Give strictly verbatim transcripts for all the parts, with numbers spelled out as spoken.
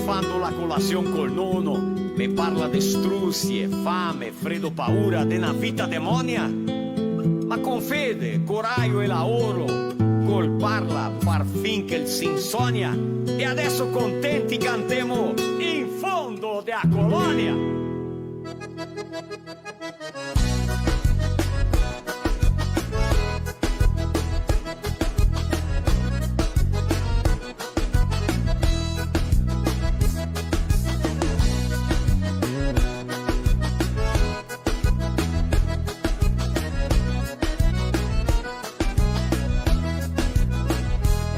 Fando la colasion col nono, me parla de strusie, fame, fredo, paura, de na vita demonia. Ma con fede, corajo e laoro, col parla, far fin che el se insonia. E adeso contenti cantemo in fondo de a colonia.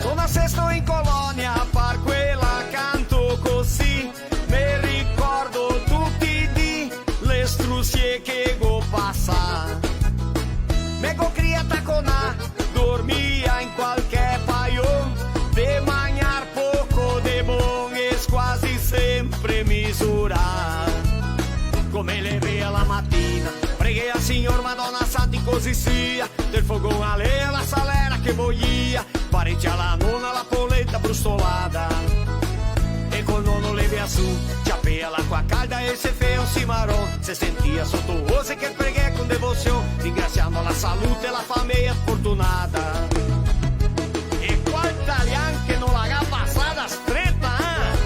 Son nasesto in colonia, par quela canto cusì. Me ricordo tuti i dì, le strusie che go pasà. Me go crià taconà, dormia in qualche paion, de magnar poco de bon e squasi sempre misurà. Come levea la matina, preghea al Signor, Madona, Santi, cusì sia, del fogon a legna la salera che boia, parecià la nona la polenta brustolada. E col nono levea su, ciapea l'acqua calda e se fea un cimaron, se sentia soto ose che el preghea con devosion, ringrasiando la salute e la fameia fortunada. E qual talian che no la ga pasada streta, eh?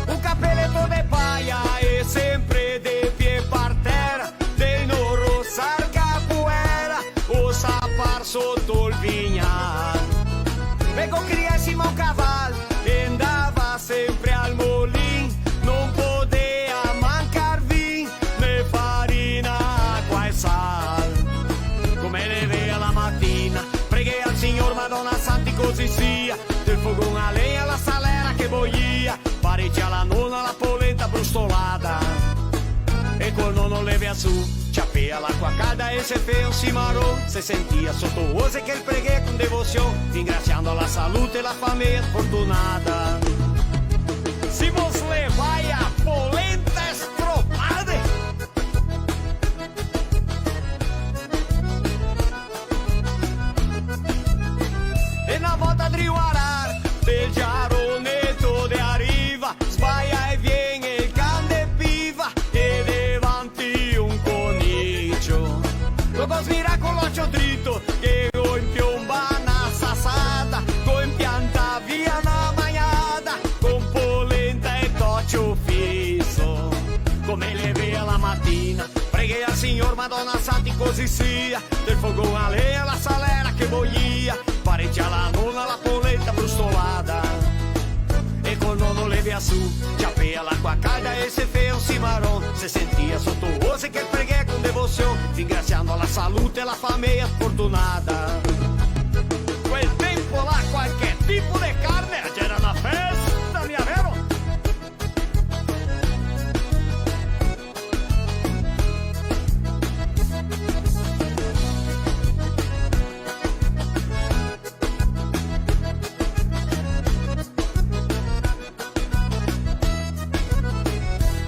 Un capeleto de paia e sempre de pie par tera, de no rosar capoera, o sapar soto el vignal. Me go crià in sima un caval e ndava sempre al molin, no podea mancar vin, né farina, acqua e sal. Come levea la matina, preghea al Signor, Madona, Santi, cusì sia, del fogon a legna la salera che boia, parecià la nona la polenta brustolada. E col nono levea su, ciapea l'acqua calda e se fea un cimaron, se sentia soto ose che el preghea con devosion, ringrasiando la salute e la fameia fortunada. Se vos levai a polenta stropade. E na volta drio arar, del giaroneto de a riva, sbaia e vien el can de piva, e devanti un conicio. Lo go smirà co l'ocio drito, che go inpionbà na sasada, go inpiantà via na magnada, con polenta e tocio fiso. Come levea la matina, preghea al Signor, Madona, Santi, cusì sia, del fogon a legna la salera che boia, parecià la nona la polenta brustolada. E col nono levea su, ciapea l'acqua calda e se fea un cimaron, se sentia soto ose che el preghea con devosion, ringrasiando la salute e la fameia fortunada. Quel tempo là qualche tipo de carne, gera na festa, mia vero?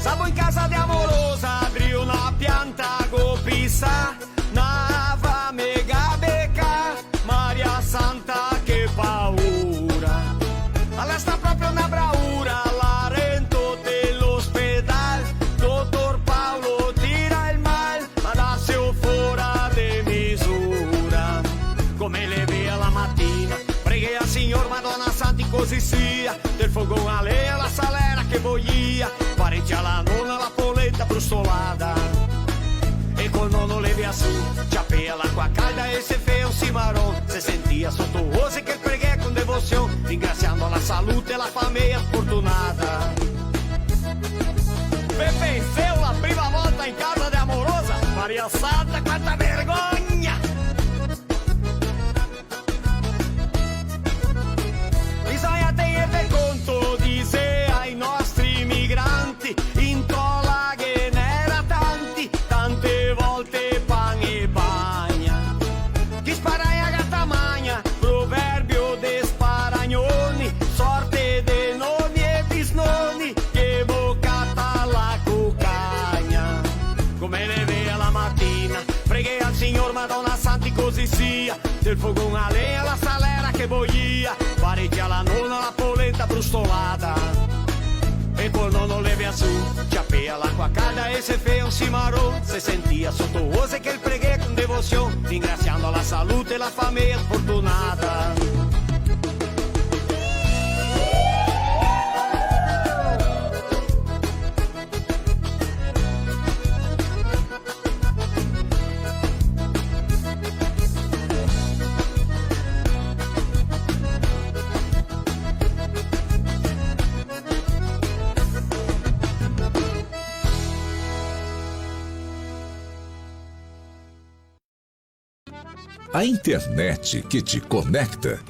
Sabo in casa de a morosa, drio na pianta go pisà, na fame ga becà, Maria Santa, che paura. Alora sta proprio na braura, là rento de l'ospedal, dotor Paolo tira el mal, ma dà seo fora de misura. Come levea la matina, preghea al Signor, Madona, Santi, cusì sia, del fogon a legna la salera che boia, parecià la nona la polenta brustolada. E col nono levea su, ciapea l'acqua calda e se fea un cimaron, se sentia soto ose che el preghea con devosion, ringrasiando la salute e la fameia fortunada. Ve penseu la prima volta in casa de a morosa? Maria Santa, quanta vergogna! Bisogna tegner del conto, disea i nostri migranti, in tola ghe n'era tanti, tante volte pan e bagna. Chi sparagna gata magna, proverbio de sparagnoni, sor El fogon a lenha, la salera que boia, parecia la nona la polenta brustolada. E por nono levea su, ciapea l'acua calda e se fea un cimaron, se sentia soto ose che el preghea con devosion, ringrasiando la salute e la fameia sfortunada. A internet que te conecta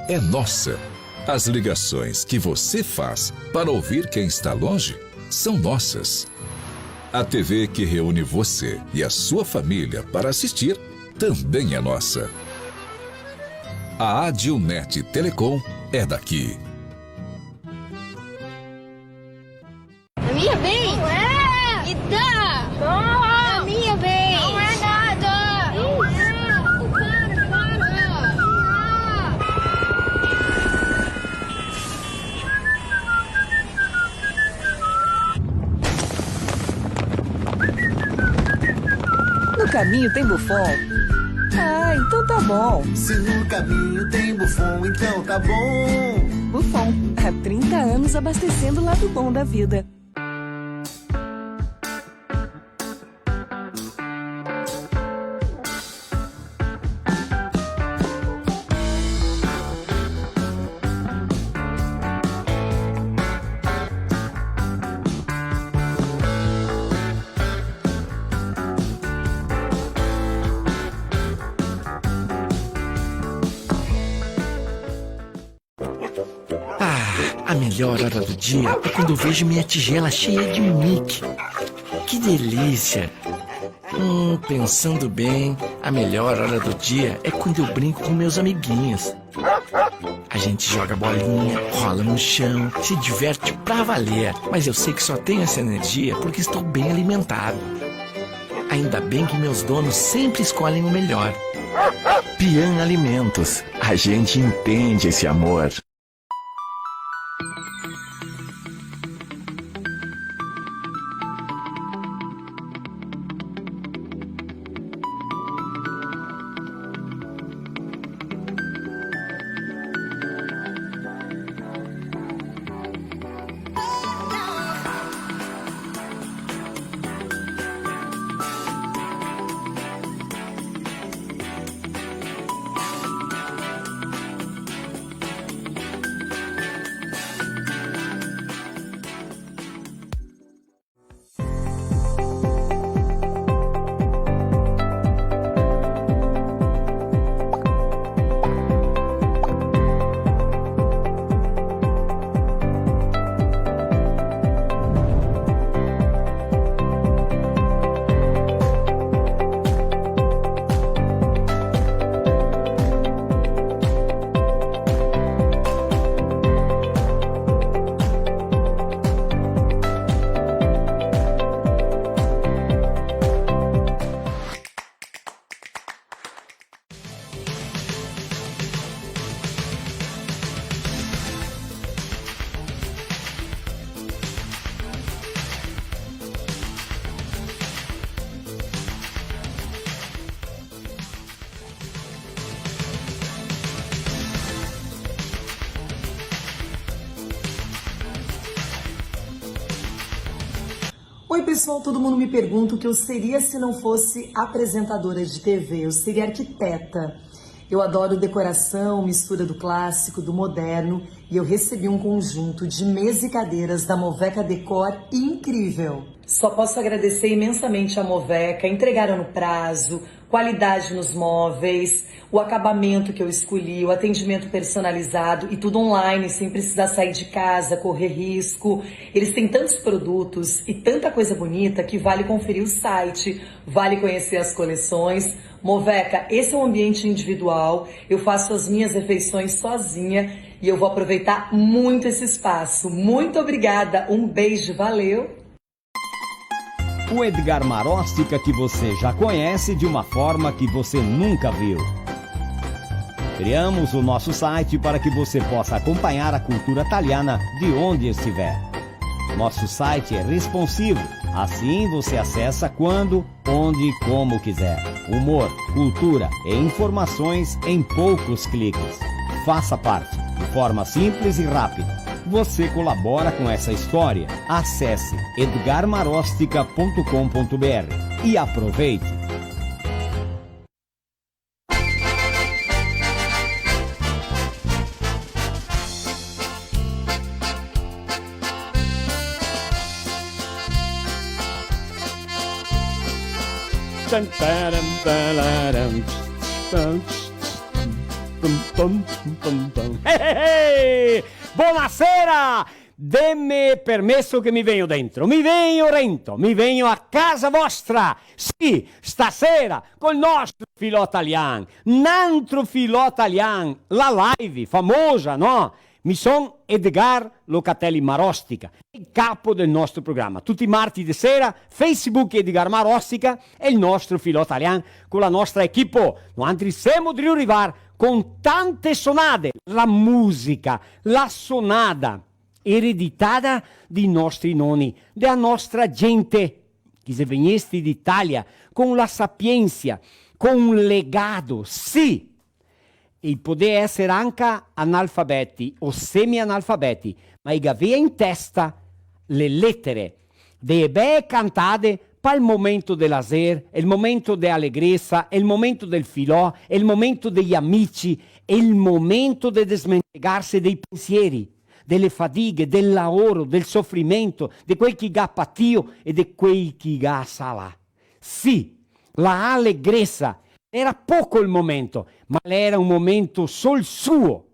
é nossa. As ligações que você faz para ouvir quem está longe são nossas. A T V que reúne você e a sua família para assistir também é nossa. A Adilnet Telecom é daqui. A minha vez? Não é! Me dá! Não! A minha vez! Não é nada! Não é! Para, para! No caminho tem Buffon? Ah, então tá bom. Se no caminho tem Buffon, então tá bom. Buffon, há trinta anos abastecendo o lado bom da vida. Ah, a melhor hora do dia é quando eu vejo minha tigela cheia de Mickey. Que delícia! Hum, pensando bem, a melhor hora do dia é quando eu brinco com meus amiguinhos. A gente joga bolinha, rola no chão, se diverte pra valer. Mas eu sei que só tenho essa energia porque estou bem alimentado. Ainda bem que meus donos sempre escolhem o melhor. Pian Alimentos, a gente entende esse amor. Oi, pessoal, todo mundo me pergunta o que eu seria se não fosse apresentadora de T V. Eu seria arquiteta. Eu adoro decoração, mistura do clássico, do moderno, e eu recebi um conjunto de mesa e cadeiras da Moveca Decor incrível. Só posso agradecer imensamente a Moveca, entregaram no prazo, qualidade nos móveis, o acabamento que eu escolhi, o atendimento personalizado e tudo online, sem precisar sair de casa, correr risco. Eles têm tantos produtos e tanta coisa bonita que vale conferir o site, vale conhecer as coleções. Moveca, esse é um ambiente individual, eu faço as minhas refeições sozinha e eu vou aproveitar muito esse espaço. Muito obrigada, um beijo, valeu! O Edgar Maróstica que você já conhece de uma forma que você nunca viu. Criamos o nosso site para que você possa acompanhar a cultura taliana de onde estiver. Nosso site é responsivo, assim você acessa quando, onde e como quiser. Humor, cultura e informações em poucos cliques. Faça parte, de forma simples e rápida. Você colabora com essa história. Acesse edgarmarostica ponto com ponto br e aproveite! Eh, eh, eh! Bonasera! Deme permeso che mi vegno dentro, mi vegno rento, mi vegno a casa vostra! Sì, stasera, col nostro filò talian, n'antro filò talian, la live famosa, no? Mi son Edgar Locatelli Marostica, el capo del nostro programa. Tuti i marti de sera, Facebook Edgar Marostica e el nostro filò talian co la nostra equipe. Noantri semo drio rivar con tante sonade, la musica, la sonada ereditada dei nostri noni, dea nostra gente, che i xe vegnesti d'Italia con la sapiensia, con un legado, sì, i podea eser anca analfabeti o semianalfabeti, ma i gavea in testa le letere de e bee cantade pal momento de lazer, el momento de alegresa, el momento del filò, el momento dei amici, el momento de desmentegarse dei pensieri, dele fadighe, del laoro, del sofrimento, de quel che i ga patìo e de quel che i ga salà. Sì, la alegresa. L'era poco el momento, ma l'era un momento sol suo.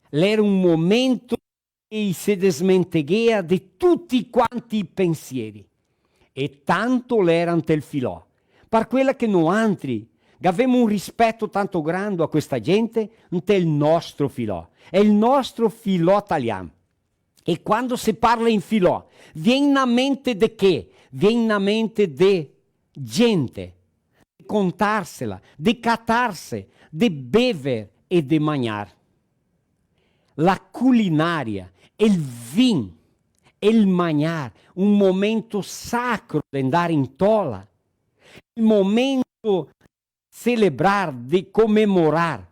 L'era un momento che i se desmenteghea de tuti quanti i pensieri. E tanto l'era ntel filò. Par quela che noantri gavemo un rispeto tanto grando a questa gente ntel nostro filò. Xe el nostro filò talian. E quando se parla in filò, vien na mente de che? Vien na mente de gente, de contarsela, de catarse, de bever e de magnar. La culinaria, el vin, el magnar, un momento sacro de ndar in tola, el momento celebrar, de comemorar,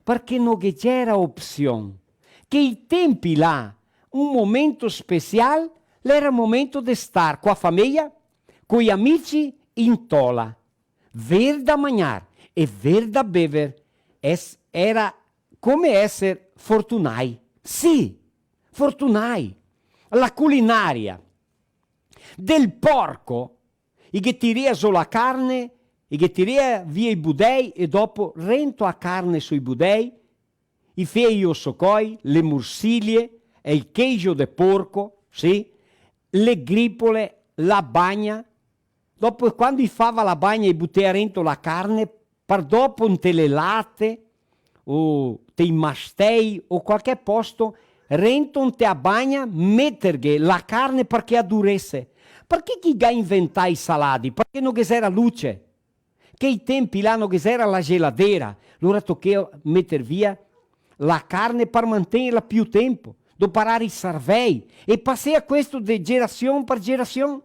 parché no ghe gera opsion. Che i tempi là, un momento special, l'era momento de star co a fameia, coi amici in tola, ver da magnar e ver da bever, es-, era come eser fortunai. Sì, fortunai. La culinaria del porco, i ghe tirea zo la carne, i ghe tirea via i budei e dopo rento a carne sui budei, i fea i osocoi, le morsilie, el queijo de porco, sì, le gripole, la bagna. Dopo, quando i fava la bagna, i butea rento la carne, par dopo inte le late, o te i mastei, o qualche posto, rento inte a bagna, meterghe la carne parché a durese. Parché che i ga inventà i saladi? Parché no ghe xera luce. Che i tempi là no ghe xera la geladera, lora tochea meter via la carne par mantegnerla più tempo, doparar i sarvei, e pasea questo de gerasion par gerasion.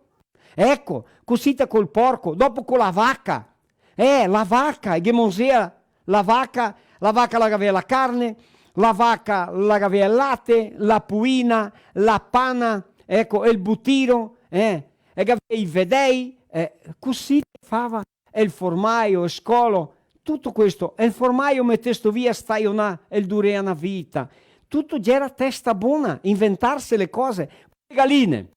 Eco, cosita col porco, dopo co la vaca. Eh, la vaca, e ghe monzea la vaca, la vaca la gavea la carne, la vaca la gavea el late, la puina, la pana, eco, el butiro, eh, e gavea i vedei, eh, cosita fava el formaio, el scolo, tuto questo. E el formaio metesto via staionà, el durea na vita. Tuto gera testa bona, inventarse le cose. Le galine,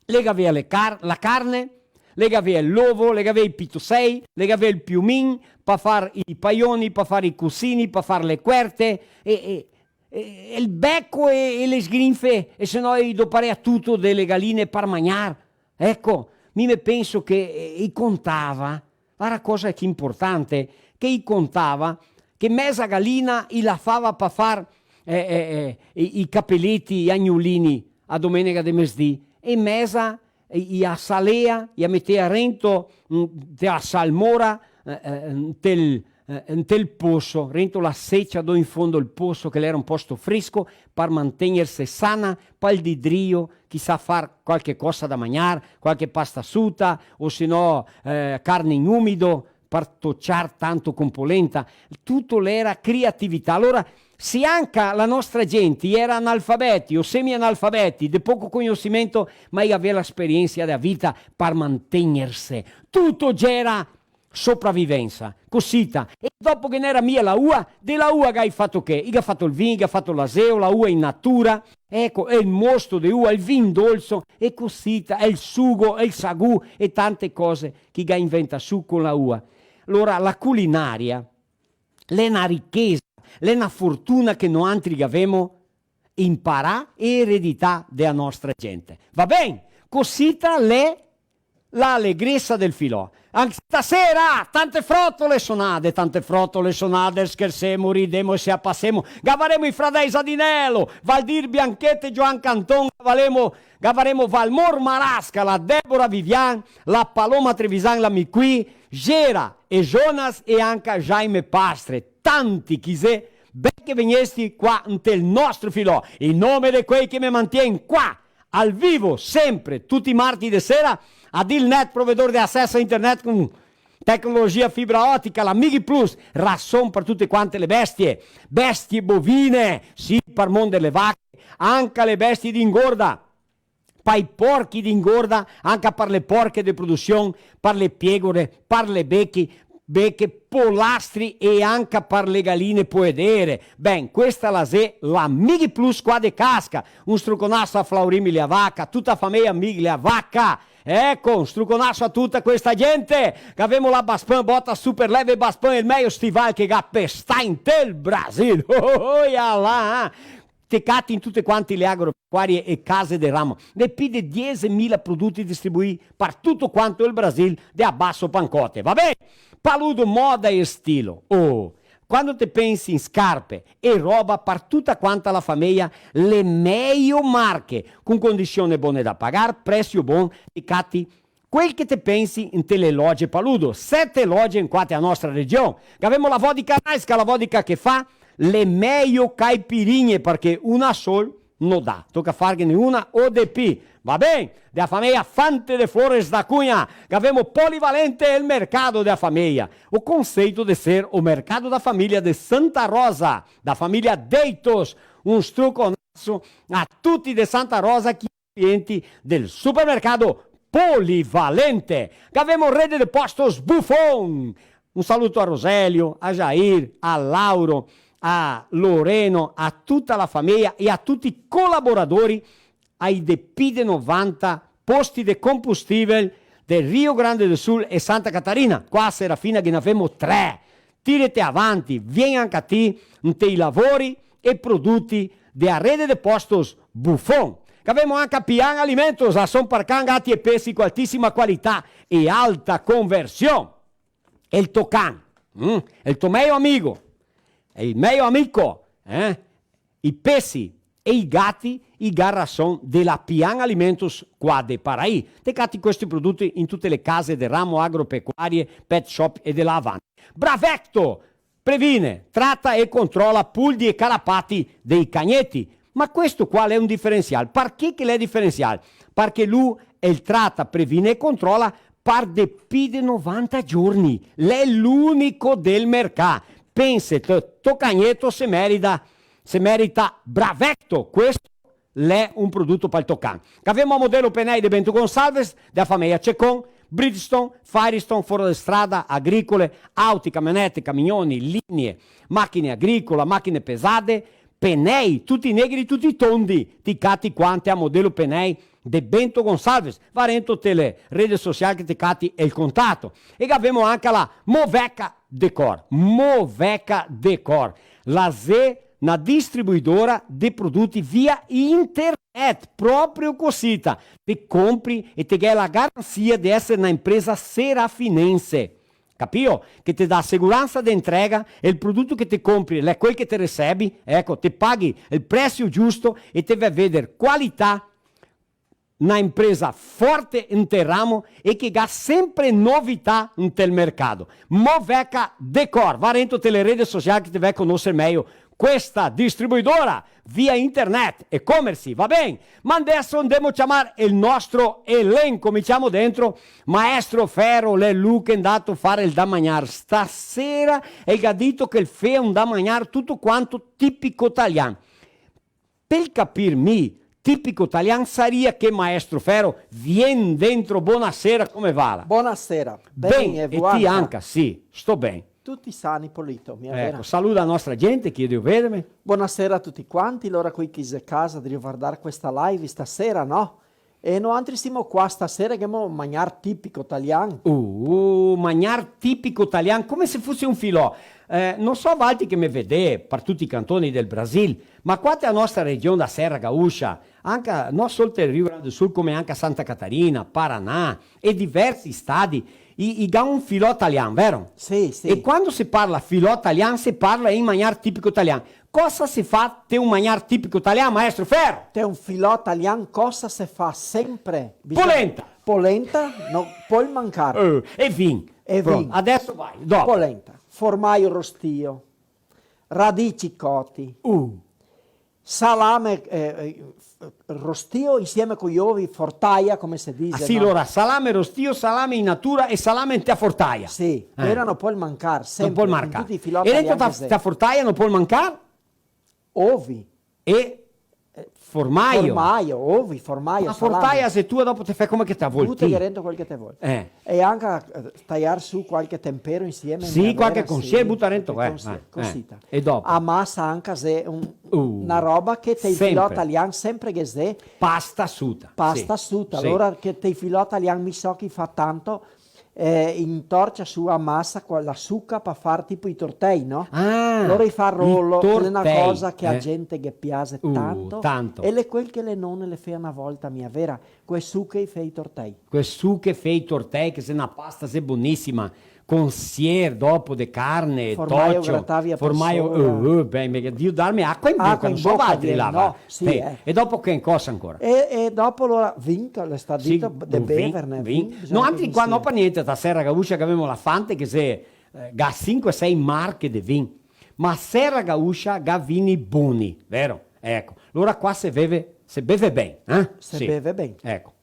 le gavea le car-, la carne, le gavea l'ovo, le gavea i pitosei, le gavea el piumin, pa far i paioni, pa far i cusini, pa far le cuerte, e, e, e, e el beco e, e le sgrinfe, e se no i doparea tuto de le galine par magnar. Eco, mi me penso che, eh, i contava, vara cosa che inportante, che i contava che meza galina i la fava pa far, eh, eh, eh, i, i capeleti, i agnolini, a domenega de mesdì, e meza i, i a salea, i a metea rento, mm, te a salmora, eh, eh, ntel, eh, ntel poso, rento la secia do in fondo el poso, che l'era un posto fresco, par mantegnerse sana, pal dì drio, chisà far qualche cosa da magnar, qualche pasta suta, o se no, eh, carne in umido, par tociar tanto con polenta. Tuto l'era creatività. Alora, se anca la nostra gente i era analfabeti o semianalfabeti, de poco cognosimento, ma i gavea la esperiensa dea vita par mantegnerse. Tuto gera sopravivensa, cosita. E dopo che n'era mia la ua, de la ua che i ga fato che? I ga fato el vin, i ga fato l'aseo, la ua in natura, eco, e el mosto de ua, el vin dolso, e cosita, e el sugo, e el sagù, e tante cose che i ga inventà su con la ua. Alora, la culinaria l'è na richesa, l'è na fortuna che noantri gavemo imparà e eredità de a nostra gente. Va ben? Cosita l'è l'alegresa del filò. Anca stasera, tante frotole sonade, tante frotole sonade, schersemo, ridemo e se a pasemo. Gavaremo i fradei Sadinello, Valdir Bianchetti e Gioan Canton, gavaremo, gavaremo Valmor Marasca, la Debora Vivian, la Paloma Trevisan, la Miqui, Gera e Jonas e anca Jaime Pastre. Tanti chi xe, ben che vegnesti qua ntel nostro filò. In nome de quei che me mantien qua, al vivo, sempre, tuti i marti de sera, Adilnet, provedor de aceso a internet con tecnologia fibra otica, la Migplus, rason par tute quante le bestie, bestie bovine, sì, par mondo dele vache, anca le bestie d'ingorda, pa i porchi d'ingorda, anca par le porche de produsion, par le piegore, par le bechi, beche, polastri e anca par le galine poedere. Ben, questa la xe la Migplus qua de Casca. Un struconaso a Flaurimili a Vaca, tuta a fameia Migli a Vaca. Eco, un struconaso a tuta questa gente. Gavemo la Baspan, bota super leve Baspan, el mejo stival che ga pestà intel Brasil. Oh, oh, oh, ia là, eh. Te cati in tute quante le agropecuarie e case de ramo. De pi de diesemila produti distribuì par tuto quanto el Brasil, de a Basso Pancote. Va ben? Paludo, moda e stilo. Oh, quando te pensi in scarpe e roba par tuta quanta la fameia, le mejo marche, con condision bone da pagar, presio bon, te cati quel che te pensi inte le loge Paludo, sete loge in qua te a nostra region. Gavemo la vodka Raiska, la vodka che fa le mejo caipirinhe, parché una sol no dà, toca farghene una o de pi. Va ben? De a fameia Fante de Flores da Cunha, gavemo Polivalente, el mercado de a fameia. O conceito de ser o mercado da família de Santa Rosa, da família Deitos. Un struconaso a tuti de Santa Rosa che clienti del supermercado Polivalente. Gavemo Rede de Postos Buffon. Un saluto a Roselio, a Jair, a Lauro, a Loreno, a tuta la fameia e a tuti i colaboradori ai de pi de novanta posti de combustivel de Rio Grande do Sul e Santa Catarina. Qua a Serafina ghe n'avemo tre. Tirete avanti, vien anca ti inte i lavori e produti de a Rede de Postos Buffon. Gavemo anca Pian Alimentos, rason par can, gati e pesi co altisima qualità e alta conversion. El to can, mm? El to mejo amigo, el mejo amico, eh? I pesi e i gati, i ga rason de la Pian Alimentos qua de Paraí. Te cati questi produti in tute le case de ramo agropecuarie, pet shop e de là avanti. Bravecto! Previne, trata e controla puldi e carapati dei cagneti. Ma questo qua l'è un diferensial. Parché che l'è diferensial? Parché lu el trata, previne e controla par de pi de novanta giorni. L'è l'unico del mercà. Pense, to, to cagneto se merita, se merita Bravecto. Questo l'è un produto pal to can. Gavemo a Modelo Penei de Bento Gonçalves, de a fameia Cecon, Bridgestone, Firestone, fora de strada, agricole, auti, camionete, camignoni, linie, machine agricole, machine pesade, penei, tuti negri, tuti tondi, ti cati qua inte a Modelo Penei de Bento Gonçalves, va rento te le rede social che te cati el contato. E gavemo anca la Moveca Decor, Moveca Decor, la xe na distribuidora de produti via internet, proprio cosita. Te compri e te ghè la garansia de esser na impresa serafinense. Capio? Che te dà seguransa de entrega e el produto che te compri l'è quel che te resebi, eco, te paghi el presio giusto e te vè veder qualità, na impresa forte inte ramo e che ga sempre novità inte el mercato. Moveca Decor, va rento te le rede sociali che te ve conoser mejo questa distribuidora via internet, e-commerce, va ben? Ma adeso ndemo ciamar el nostro elenco, mi ciamo dentro Maestro Ferro, l'è lu che xe ndato far el da magnar stasera, e el ga dito che el fea un da magnar tuto quanto tipico talian. Pel capir mi, tipico talian saria che Maestro Ferro vien dentro. Bonasera, come vala? Bonasera. Ben, ben, e ti anca? Anca, sì, sto ben. Tuti sani, polito, mia vera. Eco, saluda a nostra gente, che xe drio vederme. Bonasera a tuti quanti, lora quei che xe casa drio vardar questa live stasera, no? E noantri simo qua stasera che ghemo magnar tipico talian. Uh, magnar tipico talian, come se fose un filò. Eh, no so valtri che me vedè par tuti i cantoni del Brasil, ma qua te a nostra region da Serra Gaúcha, anca, no sol te Rio Grande do Sul, come anca Santa Catarina, Paraná e diversi stadi, i, i ga un filò talian, vero? Sì, sì. E quando se parla filò talian, se parla in magnar tipico talian. Cosa se fa te un magnar tipico talian, maestro Ferro? Te un filò talian cosa se fa sempre? Bisogna... Polenta. Polenta, no pol mancar. Eh, e vin. E vin. Pronto, adeso vai, dopo. Polenta, formaio rostio, radici coti, uh, salame, eh, eh, f-, rostio insieme coi ovi, fortaia, come se dixe, ah, sì, no? Alora, salame rostio, salame in natura e salame inte a fortaia. Sì, eh, quela no pol mancar, sempre, no pol mancar. In tuti i filò talian. E dentro ta, ta fortaia no pol mancar? Ovi. E, eh, formaio. Formaio, ovi, formaio, salame. Ma fortaia xe tua, dopo te fè come che te vol ti. Butaghe dentro quel che te vol. Eh. E anca, eh, taiar su qualche tempero insieme, sì, qualche consier, buta dentro, eh, consier, eh, cosita. E dopo? A masa anca xe un, uh, na roba che te i filò talian sempre ghe xe. Pasta suta. Pasta suta, sì. Alora che te i filò talian mi so che i fa tanto, eh, intorcia su a masa co la suca par far tipo i tortei, no? Ah, alora i fa rolo, i tortei, che l'è na cosa che a gente ghe piaxe tanto, uh, tanto. E l'è quel che le none le fea na volta, mia vera, co e suche i fea i tortei. Co e suche fea i tortei, che xe na pasta, xe bonisima, consier dopo de carne, formaio tocio, gratà via par sora. Formaio, uh, uh, ben, me, Dio darme acua in boca, no so valtri là, no? Sì, eh. E dopo che cosa ancora? E, e dopo alora vin, che l'è stà dito, de beverne, vin, vin. Noantri qua no par gnente, ta Serra Gaúcha che gavemo la Fante che xe, eh, ga sinque, sei marche de vin. Ma Serra Gaúcha ga vini boni, vero? Eco. Alora qua se beve, se beve ben, eh? Se beve ben. Eco.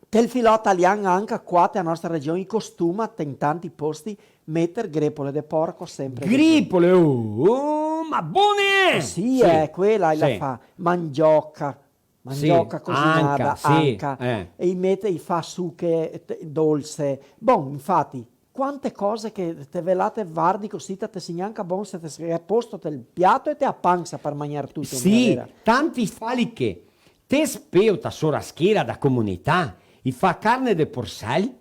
Te el filò talian anca qua te a nostra region i costuma, te in tanti posti, meter grepole de porco sempre. Grepole, oh, oh, ma bone! Eh, sì, eh, quela la fa. Mandioca, mandioca cosinada, anca, sì, anca. Eh. E i mete, i fa suche, te, dolse. Bon, infati, quante cose che te ve là te vardi cosita, te si gnanca bon se te si a posto te el piato e te a pansa par magnar tuto, sì, mia vera. Tanti fali che te speo ta soraschera da comunità, i fa carne de porsel,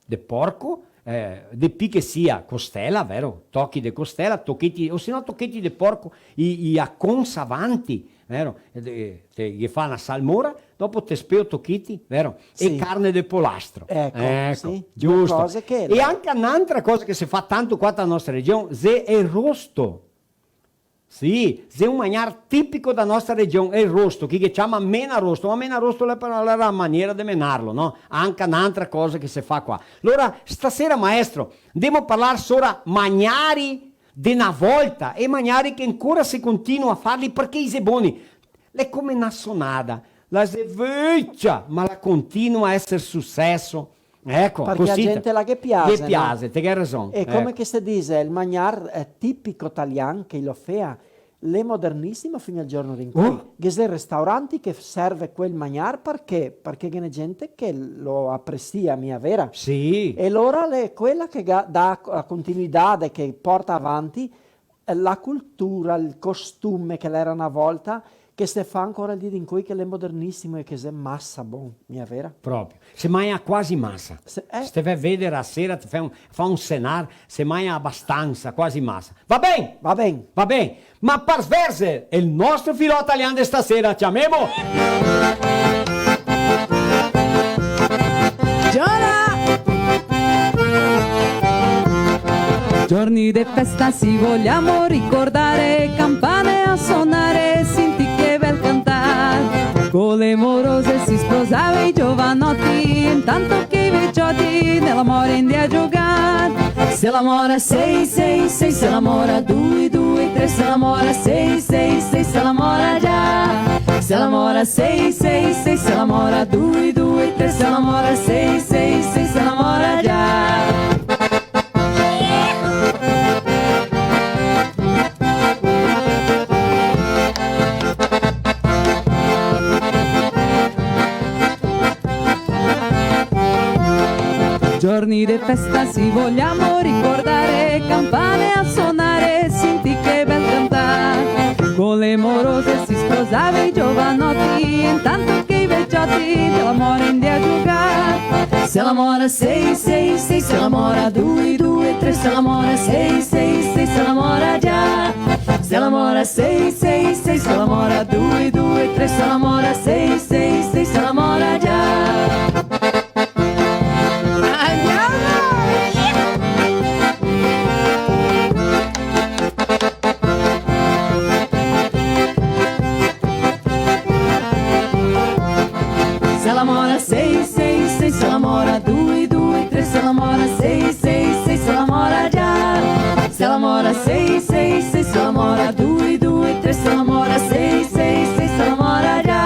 de porco, eh, de pi che sia costela, vero? Tochi de costela, tocheti, o se no tocheti de porco, i, i a consa vanti, vero? E de, te, ghe fa na salmora, dopo te speo tocheti, vero? Sì. E carne de polastro. Eco, sì, giusto. Due cose che... E anca n'antra cosa che se fa tanto qua ta nostra region, xe el rosto. Sì, xe un magnar tipico da nostra region, el rosto, che i ghe ciama menarosto, ma menarosto l'è par la, la maniera de menarlo, no? Anca n'antra cosa che se fa qua. Alora, stasera, maestro, ndemo parlar sora magnari de na volta, e magnari che ancora se continua a farli parché i xe boni. L'è come na sonada, la xe vecia, ma la continua a eser suceso. Eco, parché cosita. A gente la ghe piaxe, no? Ghe piaxe, te ghe rason. E come che se dixe, el magnar, eh, tipico talian che i lo fea, l'è modernisimo fin al giorno d'incoi. Oh. Ghe xe restauranti che serve quel magnar parché, parché ghe n'è gente che lo apresia, mia vera? Sì. E lora l'è quela che ga, dà co-, la continuità, che porta avanti la cultura, el costume che l'era na volta, che se fa ancora al dì d'incoi, che l'è modernisimo e che xe masa bon, mia vera? Proprio. Se magna quasi masa. Se, eh. Se te ve veder a sera, te fa un, fa un senar, se magna abastansa, quasi masa. Va ben? Va ben. Va ben. Ma par sverzer el nostro filò talian de stasera, ciamemo! Giora! Giorni de festa si vogliamo ricordare, campane a sonare, senti che bel cantar. Con le Le morose si sposava i giovanoti, intanto che i vecioti nella mora 'ndea a giugar. Se la mora sei, sei, sei, se la mora due, due, tre, se la mora sei, sei, sei, se la mora già. Se la mora sei, sei, sei, se la mora due, due, tre, se la mora sei, sei, sei, se la mora già. Giorni de festa si vogliamo ricordare, campane a sonare, senti che bel cantar. Con le morose si sposava i giovanotti, intanto che i vecchiotti della mora 'ndea a giugar. Se la mora sei, sei, sei, se la mora due, due, tre, se la mora sei, sei, sei, se la mora già. Se la mora sei, sei, sei, se la mora due, due, tre, se la mora sei, sei, sei, se la mora già. Andiamo! Se la mora sei, sei, sei, se la mora due, due, tre, se la mora sei, sei, sei, se la mora già. Se la mora sei, sei, sei, se la mora due, due, tre, se la mora sei, sei, sei, se la mora già.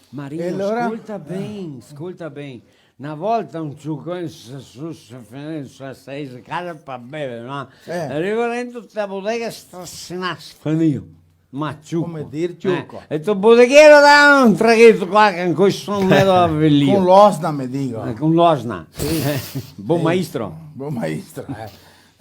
Marino, e alora? Scolta ben, scolta ben. Na volta un ciuco su, su, su, su, su, casa par bever, no? Eh. Riva dentro sta bodega strasinà, sfinìo. Ma ciuco. Come dir ciuco. Eh, e sto bodeghero dà un tragheto qua che ancora son medo avelìo. Con l'osna, me digo. Eh, con l'osna. Sì. Eh, bon maestro. Bon maestro, eh.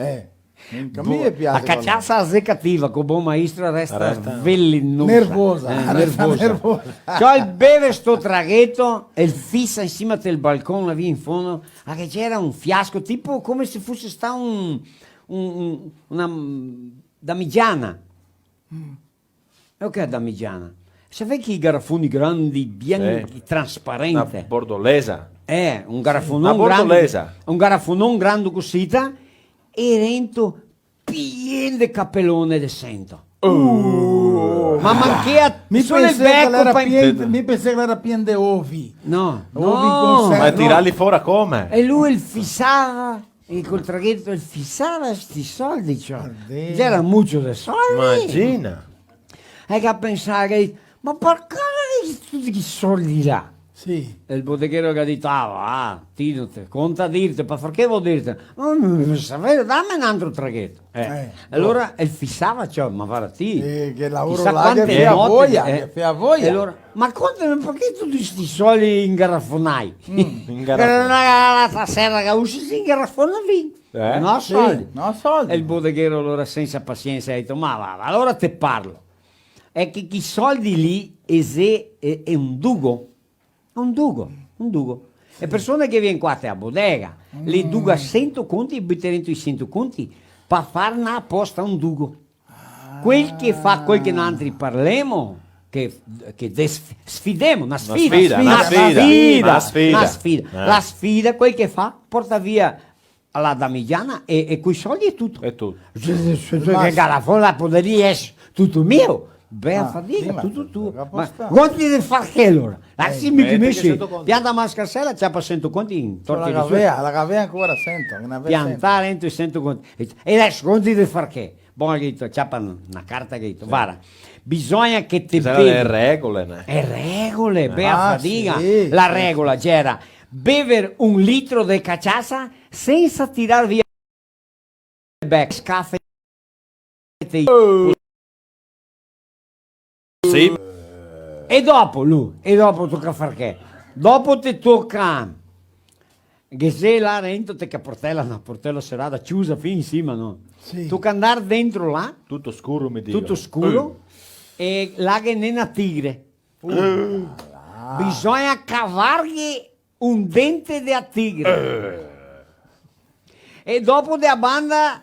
Eh. Minchia, mi me piaxe. La cachaça a xe cativa, co bon maestro resta velenosa. Nervosa, eh, resta nervosa. Nervosa. Ciò, el beve sto tragheto e el fisa in sima del balcon, là via in fondo, ah, che ghe gera un fiasco, tipo come se fose stà un, un, un, una, mm, damigiana. Mm. E o che xe damigiana? Savè che i garafoni grandi, bianchi, trasparente? Na bordolesa. Eh, un garafonon grande. Na bordolesa. Un garafonon grande cusita, e rento pien de capelone de sento. Uh. Ma manchea solo el beco. Mi pensea che l'era pien, mi pensea che l'era pien de ovi. No, ovi in conserva. Ma tirarli fora come? E lu el fisava. E col tragheto el fisava sti soldi, ciò. Gera mucio de soldi. Imagina. E che pensava che, ma parché tuti chi soldi là? Sì. E el bodeghero che ga dito, ah, va, ti no te conta dirte, ma parché vol dirte? No, no, no, savè, dame un altro tragheto. Eh. Eh, alora el fisava, ciò, ma varda ti, eh, che laoro là, che fea voia, eh, che fea voia. E alora, ma contame, parché tuti sti soldi ingarafonai? Mm, ingarafonai. Che la, la, la sera che usi si ingarafona vin. Eh? No soldi. Sì, no soldi. E el bodeghero alora sensa pasiensa ga dito, ma va, va, alora te parlo. Xe che chi soldi lì xe, xe, xe un dugo. Un dugo, un dugo. E persone che vien qua te a bodega, li duga sento conti e bute dentro i sento conti pa far na aposta, un dugo. Quel che fa quel che noantri parlemo, che, che des-, sfidemo, na sfida. Na sfida, na sfida, na sfida, na sfida. Eh. La sfida, quel che fa, porta via la damigiana e, e quei soldi e tuto. E tuto. Se, se, se, se, che garafon là podarìa eser tuto mio. Bea fadiga, tuto tuo. Ma conti de far che alora? Ah, sì, mi, mi, sì. Pianta na scarsela, ciapa sento conti in torti. La gavea, la gavea ancora sento, che n'avea sento. Pianta dentro i sento conti. E, e deso conti de far che? Bon, ga dito, ciapa na carta, ga dito, varda, bisogna che te bevi. Ghe gera le regole, né? E regole, bea fadiga. Ah, sì, sì. La regola gera bever un litro de cachaça sensa tirar via el bec, scafe. Sì. E dopo, lu, e dopo toca far che? Dopo te toca Ghe xe là dentro te che portela, na portela serada, ciusa fin in sima, no? Sì. Toca andar dentro là. Tuto scuro, me digo. Tuto scuro. Eh. E là ghe n'è na tigre. Uh. Bisogna cavarghe un dente de a tigre. Eh. E dopo de a banda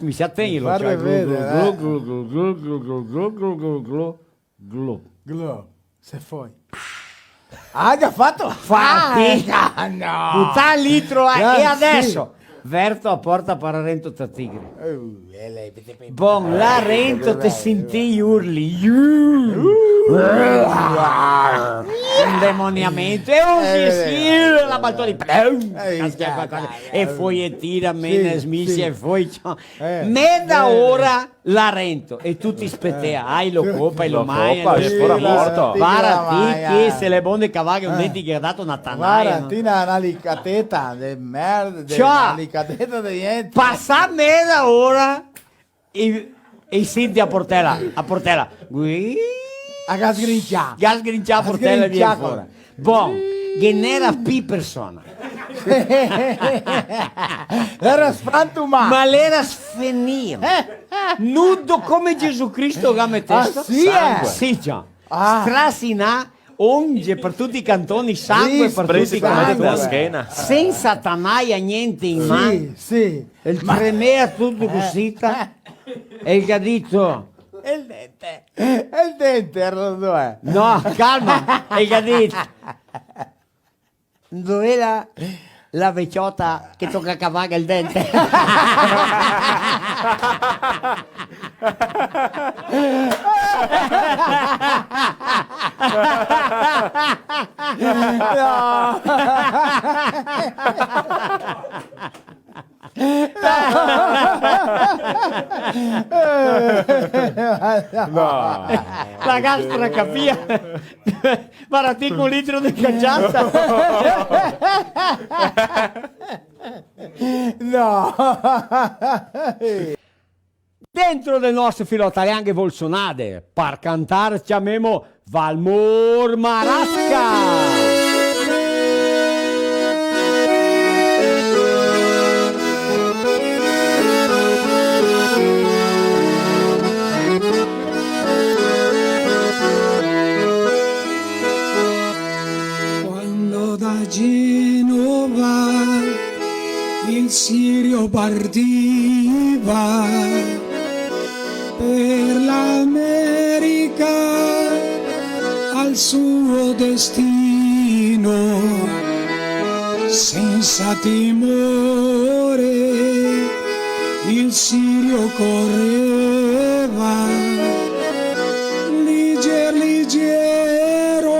scominsià a tegnerlo, cioè, glu, glu, glu, glu, glu. Glo. Glo. Se foi. Ah, già fato? Fati. Ah, no. Butà el litro, eh, e adeso? Verto a porta par rento ta tigre. Eh, eh, lei, pe, pe, pe. Bon, là rento te senti i urli. Indemoniamento. E un, eh, sì, la baltoni. Plum. Eh, casca, eh, qualcosa. E foi e tira, mena, sì, smisia, sì, e foi, ciò. Eh, meda ora là rento, e tuti spetea, eh, ah, i lo copa, i lo magna, i lo copa, e fora morto. Vara ti, chi se l'è bon de cavaghe un dente che ga dato na tanaia, no? Vara ti, na, na licateta de merda, de, ciò, na licateta de gnente. Pasà meda ora e, e senti a portela, a portela. Gui. A ga sgrincià. Ga sgrincià a portela e vien fora. Bon, che n'era pi persona. L'era sfrantumà. Ma l'era sfenìo. Nudo come Gesù Cristo che ga metesto. Ah, sì, eh? Sangue. Sì, già. Ah. Strasinà, onge par tuti i cantoni, sangue par tuti i cantoni. Sensa tanaia, gnente in man. Sì, sì. El tremea tuto cusita. E el ga dito: "El dente, el dente, Arnoldo, eh." No, calma, el ga dito: "Dove xe la, la veciota che toca cavarghe el dente?" No. No. La ga stracapìa. Vara ti, un litro de cachaça. No. Dentro del nostro filò talian che vol sonade, par cantar ciamemo Valmor Marasca. Quando da Genova il Sirio partiva per l'America al suo destino, senza timore il Sirio correva, liger, ligiero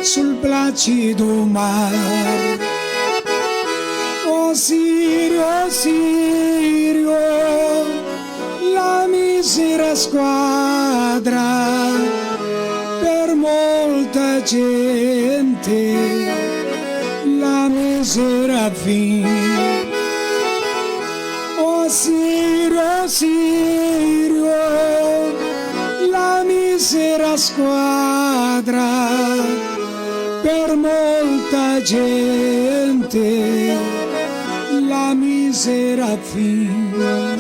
sul placido mar. O Sirio, o Sirio, la misera squadra, per molta gente la misera fin. O Sirio, o Sirio, la misera squadra, per molta gente la misera fin.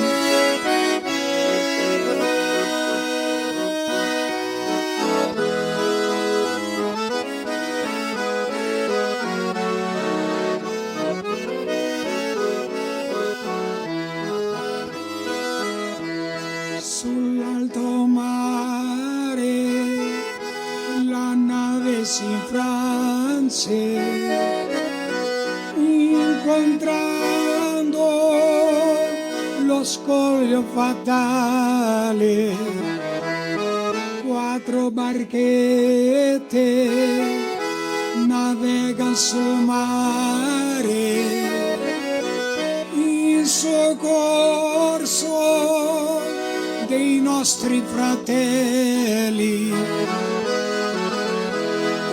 Sull'alto mare la nave s'infranse, incontrando Lo scoglio fatale, quatro barchete navegan sul mare in soccorso dei nostri fratelli.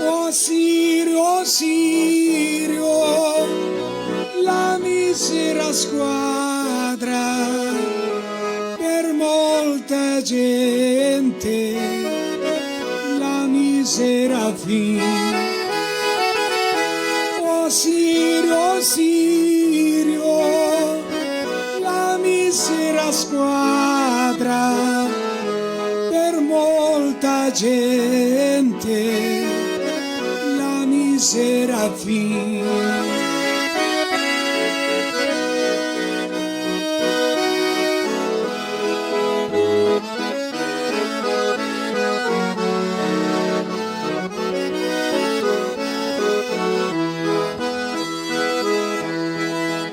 O Sirio, o Sirio, la misera squadra, per molta gente la misera fin. O Sirio, o Sirio, la misera squadra, per molta gente la misera fin.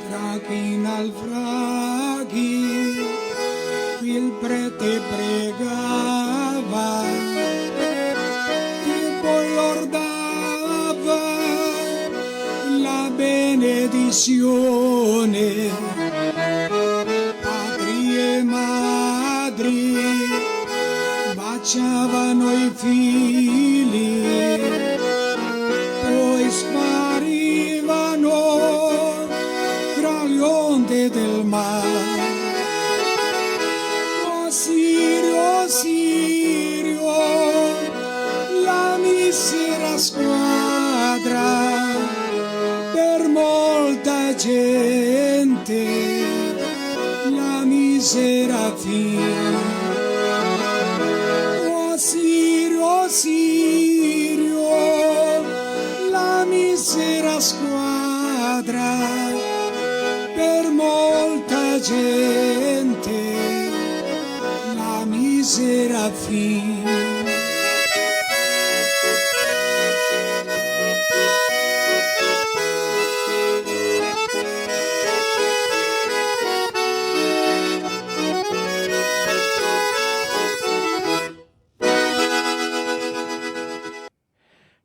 Tra chi naufraghi il prete pregava e poi lor dava la benedizione. Padri e madri baciavano i figli, poi sparivano tra le onde del mare. O Sirio, o Sirio, la misera squadra, per molta gente la misera fin. O Sirio, o Sirio, la misera squadra, per molta gente la misera fin.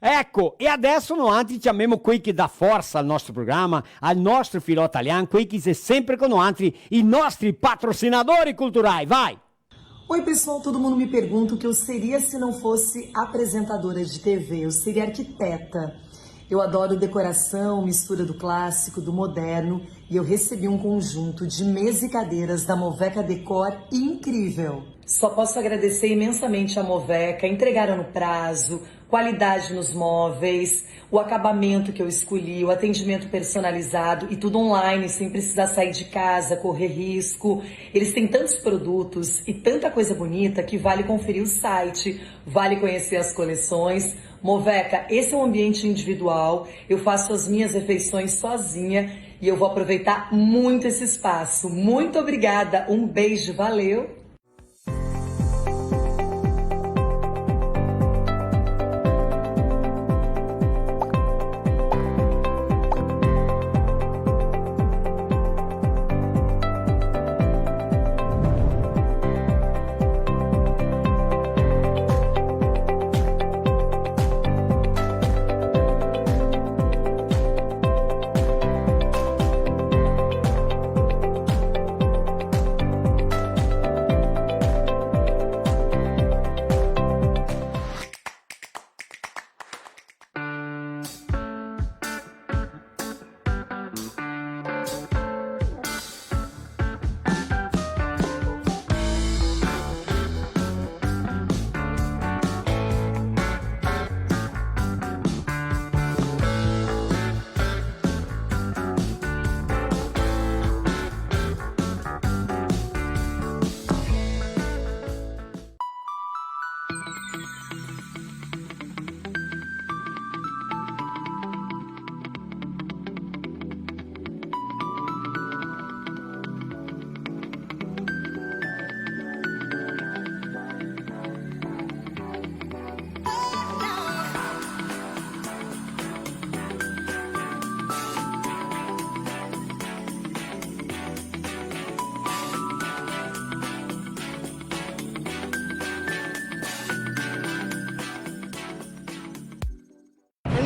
Eco, e adeso noantri ciamemo quei che dà forsa al nostro programa, al nostro filò talian, quei che xe sempre co noantri, i nostri patrosinadori culturai. Vai! Oi, pessoal, todo mundo me pergunta o que eu seria se não fosse apresentadora de T V. Eu seria arquiteta. Eu adoro decoração, mistura do clássico, do moderno, e eu recebi um conjunto de mesa e cadeiras da Moveca Decor incrível. Só posso agradecer imensamente a Moveca, entregaram no prazo, qualidade nos móveis, o acabamento que eu escolhi, o atendimento personalizado e tudo online, sem precisar sair de casa, correr risco. Eles têm tantos produtos e tanta coisa bonita que vale conferir o site, vale conhecer as coleções. Moveca, esse é um ambiente individual, eu faço as minhas refeições sozinha e eu vou aproveitar muito esse espaço. Muito obrigada, um beijo, valeu!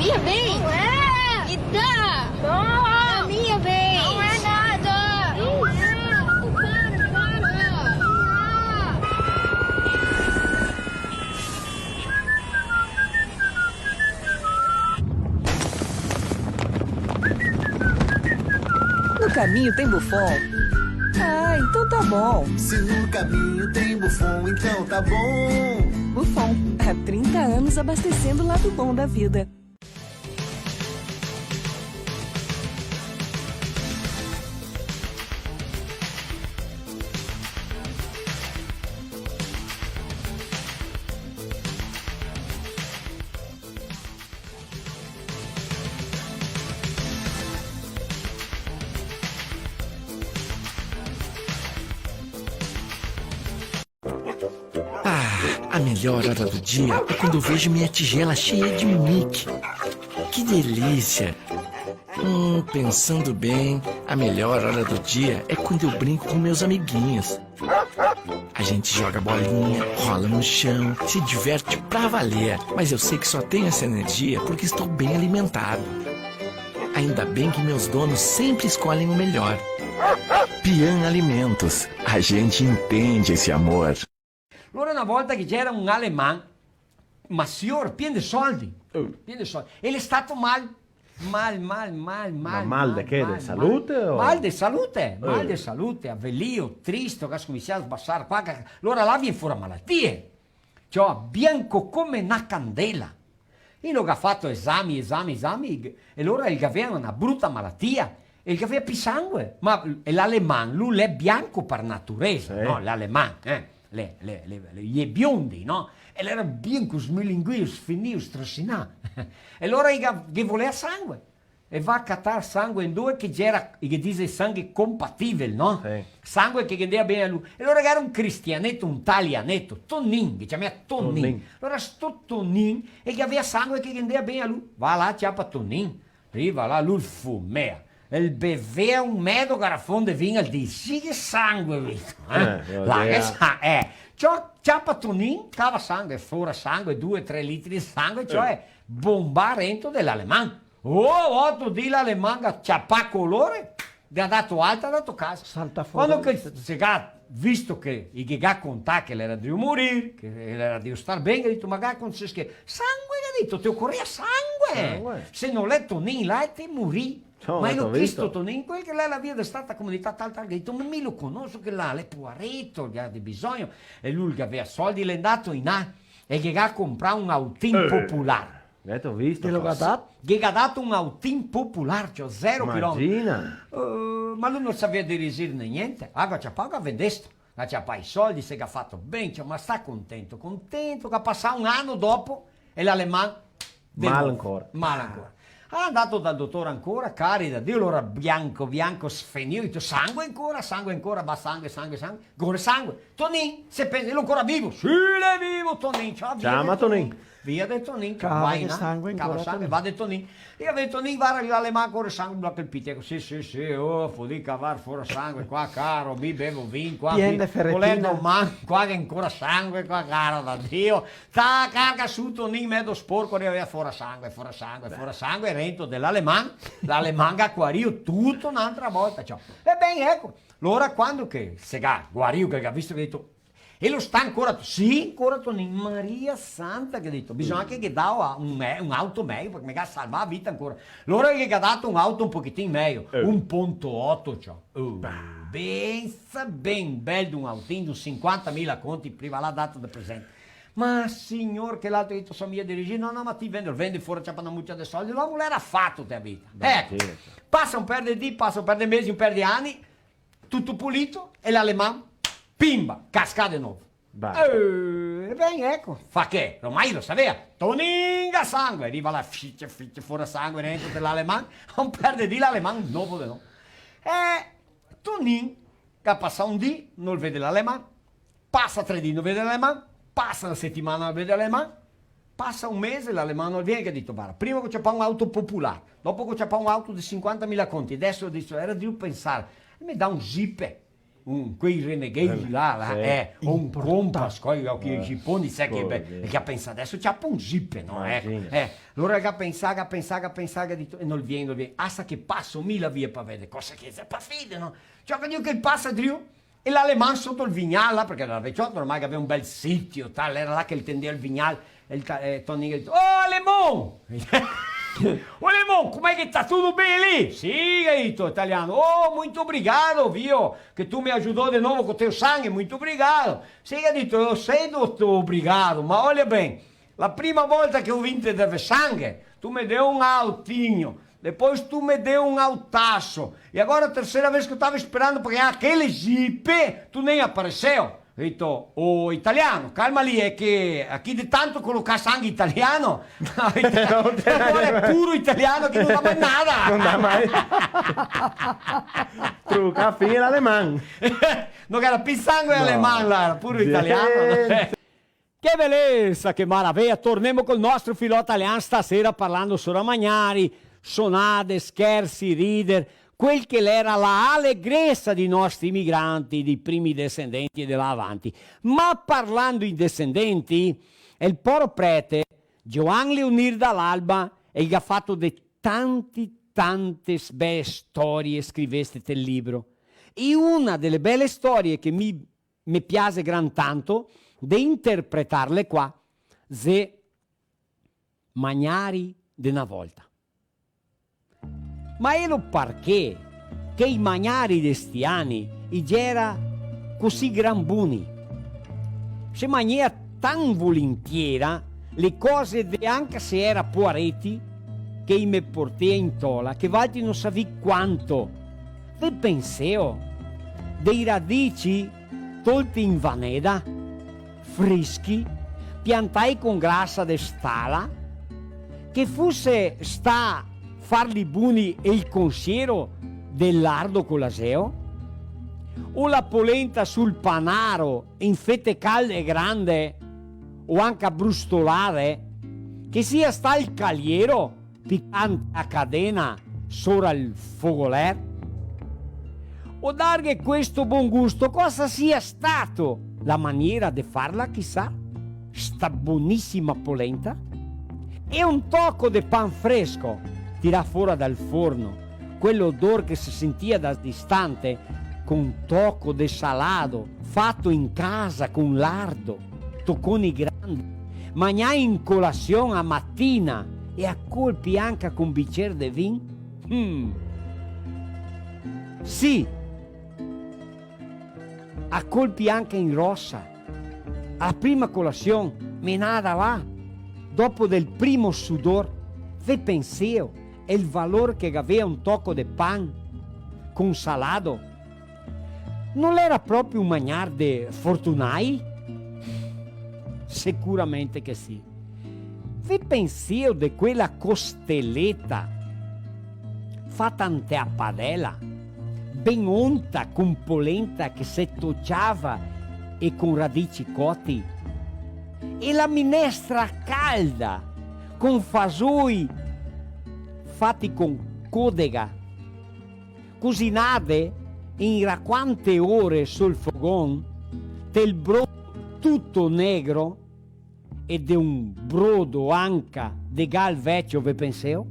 Minha vez! Não é! Me dá! Não! A minha vez! Não é nada! Não é! Para, para! No caminho tem Buffon? Ah, então tá bom. Se no caminho tem Buffon, então tá bom. Buffon, há trinta anos abastecendo o lado bom da vida. Ah, a melhor hora do dia é quando eu vejo minha tigela cheia de Mickey. Que delícia! Hum, pensando bem, a melhor hora do dia é quando eu brinco com meus amiguinhos. A gente joga bolinha, rola no chão, se diverte pra valer. Mas eu sei que só tenho essa energia porque estou bem alimentado. Ainda bem que meus donos sempre escolhem o melhor. Pian Alimentos, a gente entende esse amor. Lora na volta che ghe gera un aleman, ma sior, pien de soldi, eh, pien de soldi, e l'è stato mal, mal, mal, mal, mal. Ma mal de che? De salute o? Mal de salute, mal de salute, avelìo, tristo, che ga scominsià a sbasar qua, che, lora là vien fora malatie. Ciò, bianco come na candela. E lo ga fato esami, esami, esami, e lora el gavea na bruta malatia, e el gavea pi sangue. Ma l'aleman, lu l'è bianco par naturesa, no? L'aleman, eh? Le, le, le, le, i è biondi, no? E l'era bianco, smilinguio, sfinio, strasinà. E lora i ga, ghe volea sangue. E va a catar sangue indove che gera, i ghe dise sangue compatibile, no? Sì. Sangue che ghe ndea ben a lu. E lora gera un cristianeto, un talianeto, Tonin, che ciamea Tonin. Tonin. Lora sto Tonin, el gavea sangue che ghe ndea ben a lu. Va là, ciapa Tonin. Riva là, lu el fumea. El bevea un medo garafon de vin, el dise: "Sì che sangue, Vito, eh?" Eh, là che sa-, eh. Ciò, ciapa Tonin, cava sangue, fora sangue, due, tre litri de sangue, ciò, eh, bomba rento de l'aleman. Oh, oto dì l'aleman ga ciapà colore, ga dato alta, ga dato casa. Salta fora. Quando che se ga visto che i ghe ga contà che l'era drio morir, che l'era drio star ben, ga dito: "Ma che acontece? Che sangue?" Ga dito: "Te ocorea sangue! Sangue. Se no l'è Tonin là, e te morì." Ciò, ma lo ga visto? Tonin, quel che l'era via de sta comunità tal, tal, ga dito: "Ma mi lo conoso che là, l'è poareto, el ga de bisogno." E lu el gavea soldi, l'è ndato in là e ghe ga comprà un autin popular. Gaveto visto? Te lo ga dato? Ghe ga dato un autin popular, ciò, zero chilometri. Imagina. Eh, ma lu no savea dirigir né gnente. Ah, ga ciapà, ga vendesto. Ga ciapà i soldi, se ga fato ben, ciò, ma sta contento, contento, che ga pasà un ano dopo, e l'aleman de novo. Mal ancora. Mal ancora. Ah, ndato dal dotore ancora, cari da Dio, lora bianco, bianco, sfenio, dito: "Sangue ancora, sangue ancora, va sangue, sangue, sangue, ancora sangue." Tonin, se pensa, "L'è ancora vivo?" "Sì, l'è vivo, Tonin, ciò, via de Tonin." Ciama Tonin. Via de Tonin, ciò, va in là, cava sangue, cava sangue, va de Tonin. E va de Tonin, varda l'aleman, ancora sangue, bloca el piteco. "Sì, sì, sì, oh, podì cavar fora sangue qua, caro, mi bevo vin qua, pien de feretina. Volendo man, qua che ancora sangue qua, caro da Dio." Ta, carga su Tonin, medo sporco, riva fora sangue, fora sangue, fora sangue, rento de l'aleman, l'aleman ga guarìo tuto n'antra volta, ciò. E ben, eco, lora quando che se ga guarìo, che ga visto, che ga dito: "E lo sta ancora?" "Sì, ancora, Tonin." "Maria Santa," che ga dito, "bisogna che ghe dao a-, un me-, un auto mejo, parché me ga salvà a vita ancora." Lora ghe ga dato un auto un pochetin mejo, eh, un ponto oto, ciò. Oh, pensa ben, bel d'un autin, d'un sinquantamila conti, prima là dato de presente. Ma signor, che l'altro ga dito: "So mia dirigir." "No, no, ma ti vende, vende fora, ciapa na mucia de soldi." L'omo l'era fato te a vita. Eco, sì, sì. Pasa un per de dì, pasa un per de mesi, un per de ani, tuto pulito, e l'aleman, pimba, casca de novo. Basta. Eh, e ben, eco, fa che? Ormai lo savea. Tonin ga sangue, riva là, fice, fice, fora sangue, rento de l'aleman, un per de dì l'aleman, novo de novo. E Tonin, che ga pasà un dì, no vede l'aleman, pasa tre dì, no vede l'aleman, pasa na setimana, no vede l'aleman, pasa un mese, l'aleman no vien, che ga dito: "Varda, prima go ciapà un auto popular, dopo go ciapà un auto de sinquantamila conti, deso," ga dito, "era drio pensar, me dà un Jeep." un, quei reneghi là, là, sì, eh, un compas, coi oci, i giponi, sa che, beh, che ga pensà, deso ciapo un jipe, no, eh? Imagina. Eh, alora ga pensà, ga pensà, ga pensà, ga dito, e no vien, no vien, asta che paso mi là via par veder cosa che xe, par fede, no? Ciò che digo che pasa drio, e l'aleman soto el vignal, là, parché l'era vecioto, ormai che gaveva un bel sitio, tal, l'era là che el tendeva el vignal, e el ta-, eh, Tonin el ga dito: "Oh, alemão!" "Ô, alemão, como é que tá? Tudo bem ali?" "Sì", el ga dito, italiano. "Oh, muito obrigado, viu, que tu me ajudou de novo com teu sangue, muito obrigado." "Sì", el ga dito, "eu sei, doutor, obrigado, mas olha bem, la prima volta che eu vim te dar sangue, tu me deu um altinho, depois tu me deu um altaço, e agora a terceira vez que eu tava esperando pra ganhar aquele jipe, tu nem apareceu." Dito: "Ô, italiano, calma lì, é que aqui de tanto colocar sangue italiano, agora é puro italiano que não dá mais nada." No dà mai. Truca, fin l'aleman. No gera pi sangue aleman, là, gera puro italiano. Gente. Che belesa, che maraveia! Tornemo col nostro filò talian stasera parlando sora magnari, sonade, schersi, rider, quel che l'era la alegresa dei nostri imigranti, dei primi descendenti e de là avanti. Ma parlando in descendenti, el poro prete, Gioan Leonir Dall'Alba, el ga fato de tanti, tante s-, bele storie scriveste tel libro. E una dele bele storie che mi me piase gran tanto de interpretarle qua, xe Magnari de na volta. Ma elo parché che i magnari de sti ani i gera cusì gran buni? Se magnea tan volintiera le cose de, anca se era poareti, che i me portea in tola, che valtri no savì quanto. Ve penseo? Dei radici tolti in vaneda, frischi, piantai con grasa de stala, che fuse stà farli buni el consiero del lardo co l'aseo? O la polenta sul panaro in fete calde e grande, o anca brustolade, che sia stà el caliero picante a cadena sora el fogoler? O darghe questo bon gusto, cosa sia stato? La maniera de farla, chisà, sta bonisima polenta? E un toco de pan fresco, tirà fora dal forno, quel odor che se sentia da distante, con toco de salado, fato in casa con lardo, toconi grandi, magnà in colasion a matina e a colpi anca con bicer de vin? Mm. Sì, a colpi anca in rosa. A prima colasion, menada là, dopo del primo sudor, ve penseo el valor che gavea un toco de pan con salado? No l'era proprio un magnar de fortunai? Sicuramente che sì. Ve penseo de quela costeleta fata inte a padela, ben onta con polenta che se tociava e con radici coti? E la minestra calda con fasoi fati con codega, cusinade in raquante ore sul fogon, tel brodo tuto negro e de un brodo anca de gal vecio, ve penseo?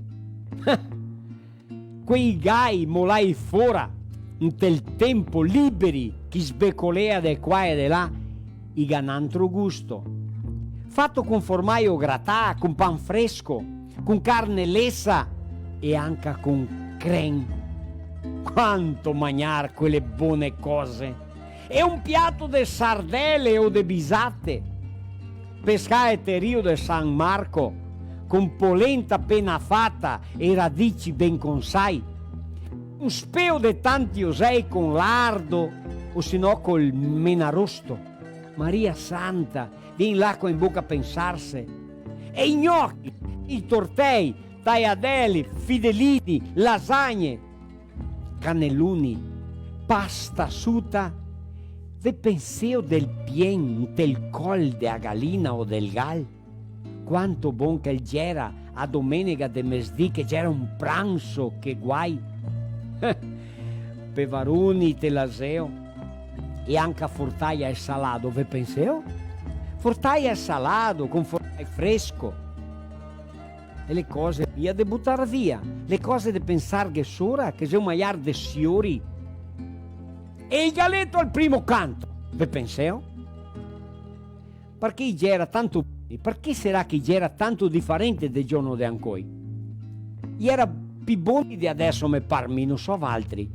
Quei gai molai fora, ntel tempo liberi, che i sbecolea de qua e de là, i ga n'antro gusto. Fato con formaio gratà, con pan fresco, con carne lesa e anca con crem. Quanto magnar quele bone cose! E un piato de sardele o de bisate, pescae te Rio de San Marco, con polenta pena fata e radici ben consai, un speo de tanti osei con lardo, o se no col menarosto. Maria Santa, vien l'acua in boca a pensarse. E i gnochi, i tortei, taiadeli, fidelini, lasagne, caneloni, pasta suta, ve penseo del pien ntel col de a galina o del gal? Quanto bon che el gera a domenega de mesdì, che gera un pranso che guai! Pevaroni te l'aseo, e anca fortaia e salado, ve penseo? Fortaia e salado, con fortai fresco. E le cose mia de butar via, le cose de pensarghe sora, che xe un maiar de siori. E el galeto al primo canto, ve penseo? Parché i gera tanto, parché sarà che i gera tanto difarente de giorno de ancoi? I gera pi boni de adeso, me par mi, no so valtri.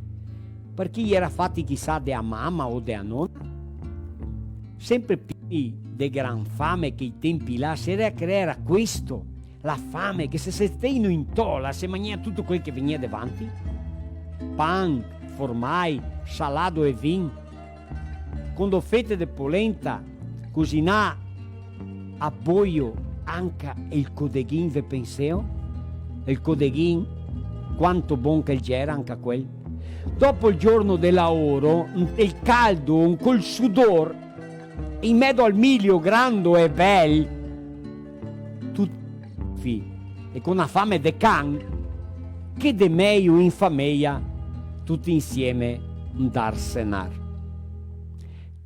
Parché i gera fati chisà de a mama o de a nona? Sempre pieni de gran fame che i tempi là, se era, che era questo, la fame, che se se steino in tola, se magnea tuto quel che vegnea davanti. Pan, formai, salado e vin. Con do fete de polenta, cusinà a boio anca el codeghin, ve penseo? El codeghin, quanto bon che el gera anca quel. Dopo el giorno de laoro, ntel caldo, col sudor, in medo al milio grando e bel, tuti fi-, e co na fame de can, che de mejo in fameja, tuti insieme ndar senar.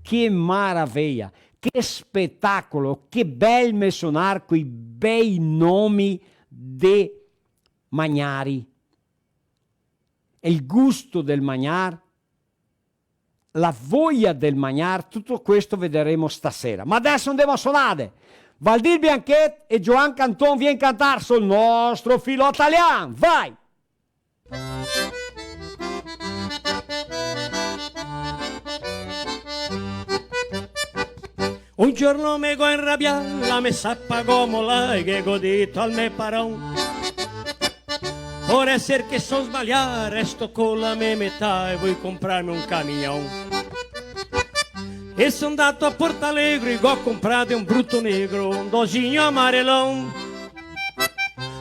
Che maraveja, che spetacolo, che bel mesonar coi bei nomi de magnari. El gusto del magnar, la voia del magnar, tuto questo vederemo stasera. Ma adeso ndemo a sonare. Valdir Bianchet e Gioan Canton vien cantar sul nostro filò talian. Vai! Un giorno me go inrabià, la me sapa go molà e ghe go dito al me paron: "Por eser che son sbalià, resto co la me metà e voi comprarme un camion." E son ndato a Portalegro e go comprà un bruto negro, un dosinho amarelon.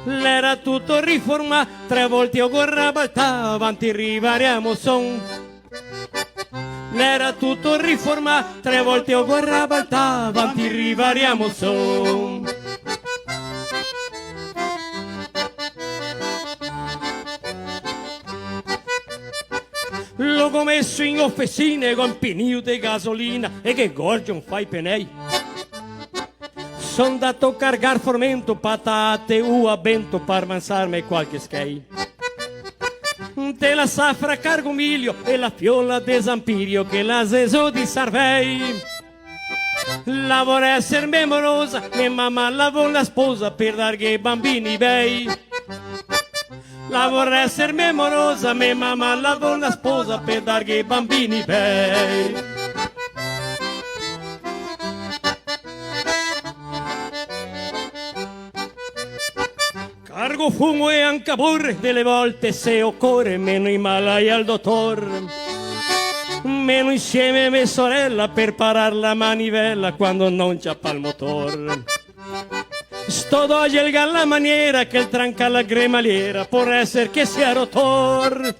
L'era tuto riformà, tre volte o go rabaltà, avanti rivaremo son. L'era tuto riformà, tre volte o go rabaltà, avanti rivaremo son. Lo go meso in ofesina e go inpinìo de gasolina e ghe gorgio un fai penei. Son ndato cargar formento, patate, ua bento par mansarme qualche schei. Te la safra cargo milio e la fiola de Zampirio che la zezo di Sarvei. La vorè eser me morosa, me mama la vol la sposa per darghe bambini bei. La vorè eser me morosa, me mama la vol la sposa per darghe bambini bei. Cargo fumo e anca borre, dele volte se ocore, meno in mala al dotor. Meno insieme me sorela per parar la manivela quando no ciapa el motor. Sto doge el ga la maniera che el tranca la gremaliera, por eser che sia rotor.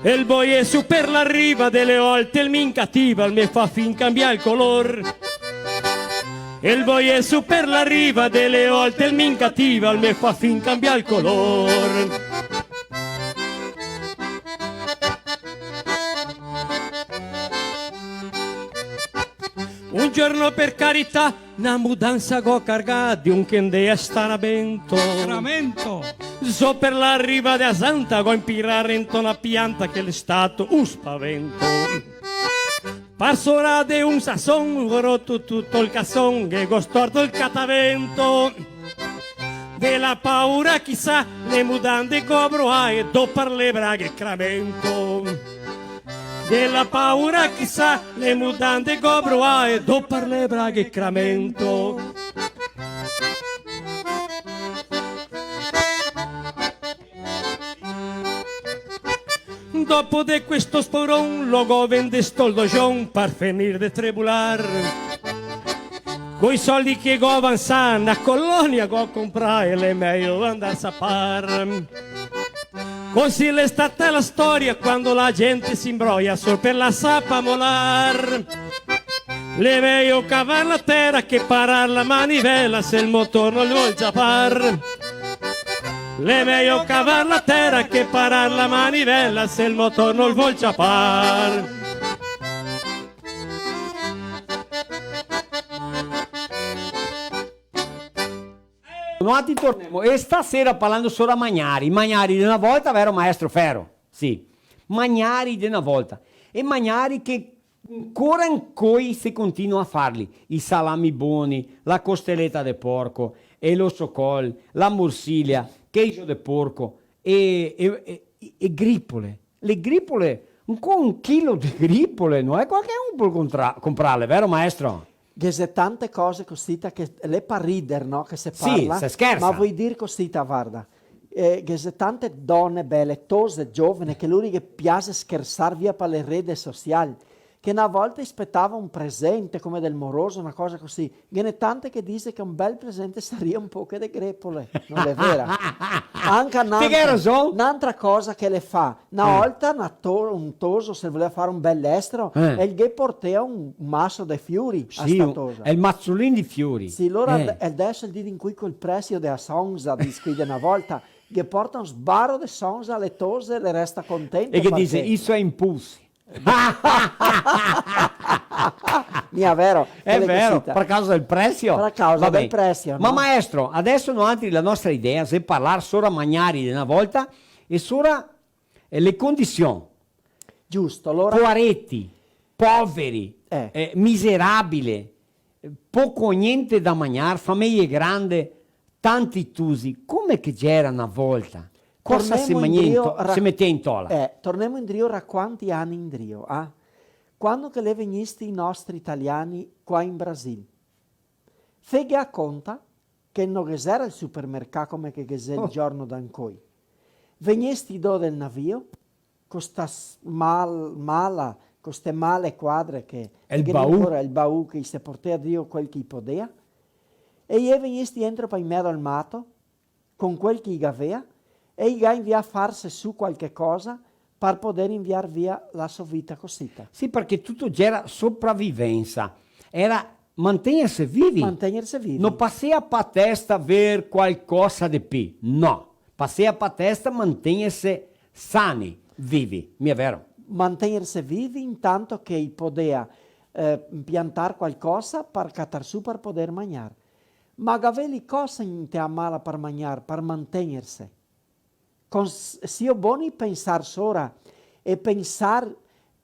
El boie su per la riva, dele volte el m'incativa, el me fa fin cambiar el color. El boie su per la riva, dele volte el m'incativa, el me fa fin cambiar el color. Un giorno, per carità, na mudansa go cargà de un che ndea a Stanabento. Sacramento! Zo per la riva de a Santa go inpirà rento na pianta che l'è stato un spavento. Par sora de un sason go roto tuto el cason e go storto el catavento. De la paura chisà, le mudande go broà e do par le braghe cramento. De la paura chisà, le mudande go broà e do par le braghe cramento. Dopo de questo sporon, lo go vendesto el dojon par fenir de tribular. Coi soldi che go avansà, na colonia go comprà e l'è mejo andar a sapar. Cusì l'è stata la storia quando la gente se imbroia sol per la sapa molar. L'è mejo cavar la tera che parar la manivela se el motor no vol ciapar. L'è mejo cavar la tera che parar la manivela se el motor no vol ciapar. Noantri tornemo, e stasera parlando sora magnari, magnari de na volta, vero maestro Ferro? Sì, magnari de na volta. E magnari che ancora ancoi se continua a farli. I salami boni, la costeleta de porco, e l'osocol, la morsilia, queijo de porco, e, e, e, e gripole. Le gripole, ancora un chilo de gripole, no xe qualchedun che pol contra-, comprarle, vero maestro? Ghe xe tante cose cosita che l'è par rider, no? Che se parla, se scherza. Ma voi dir cosita, varda, eh, ghe xe tante done bele, tose, giovene, che lori ghe piase schersar via par le rede social, che na volta i spetava un presente come del moroso, na cosa cusì. Ghe n'è tante che dise che un bel presente saria un poche de grepole, no l'è vera? Anca n'antra, te ghe rason, n'antra cosa che le fa, Na volta na to-, un toso se voleva far un bel estro, eh, e el ghe portea un maso de fiori a sta tosa. Sì, el mazolin de fiori. Sì, lora, eh, de-, e deso el dì in cui col presio de a sonza, de squì de na volta, ghe porta un sbaro de sonza a le tose e le resta contente. E che parché dise, "Isso é impulso." Mia vero? Xe vero, par causa del presio. Par causa del presio, no? Ma maestro, adeso noantri la nostra idea xe parlar sora magnari de na volta e sora eh, le condision. Giusto, alora. Poareti, poveri, eh, miserabile, poco o gnente da magnar, fameje grande, tanti tusi, come che gera na volta? Cosa se magnea in to-, se metea in tola? Eh, tornemo indrio ra quanti ani indrio, ah? Quando che l'è vegnisti i nostri italiani qua in Brasil. Feghe a conta che no ghe xera el supermercà come che ghe xe el giorno d'ancoi. Vegnesti do del navio, co sta s-, mal-, mala, co ste male quadre che, el baù, ancora el baù che i se portea drio quel che i podea, e i è vegnesti entro pa in medo al mato, con quel che i gavea, e i ga invià farse su qualche cosa par poder inviar via la so vita cosita. Sì, parché tuto gera sopravivensa, era mantegnerse vivi. Mantegnerse vivi. No pasea pa testa ver qualcosa de pi, no. Pasea pa testa mantegnerse sani, vivi, mia vero? Mantegnerse vivi intanto che i podea, eh, piantar qualcosa par catar su par poder magnar. Ma gaveli cosa inte a mala par magnar, par mantegnerse? Con s-, sio boni pensar sora e pensar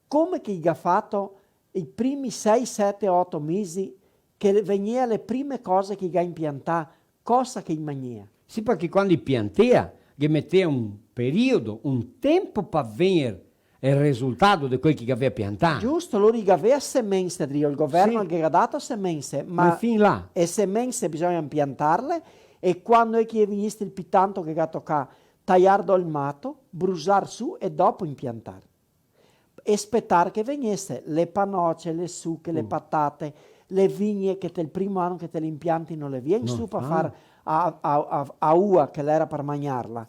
come che i ga fato i primi sei, sete, oto mesi che le, vegnea le prime cose che i ga impiantà, cosa che i magnea. Sì, parché quando i piantea, ghe metea un periodo, un tempo par vegner el resultato de quel che i gavea piantà. Giusto, lori i gavea semense drio, el governo, sì, el ghe ga dato semense, ma, ma fin là. E semense bisogna impiantarle, e quando xe che i è vegnisti el pi tanto che ga tocà taiar do el mato, brusar su e dopo impiantar. E spetar che vegnese le panoce, le suche, le patate, le vigne che te el primo ano che te le impianti no le vien su par far a, a, a, a ua che l'era par magnarla.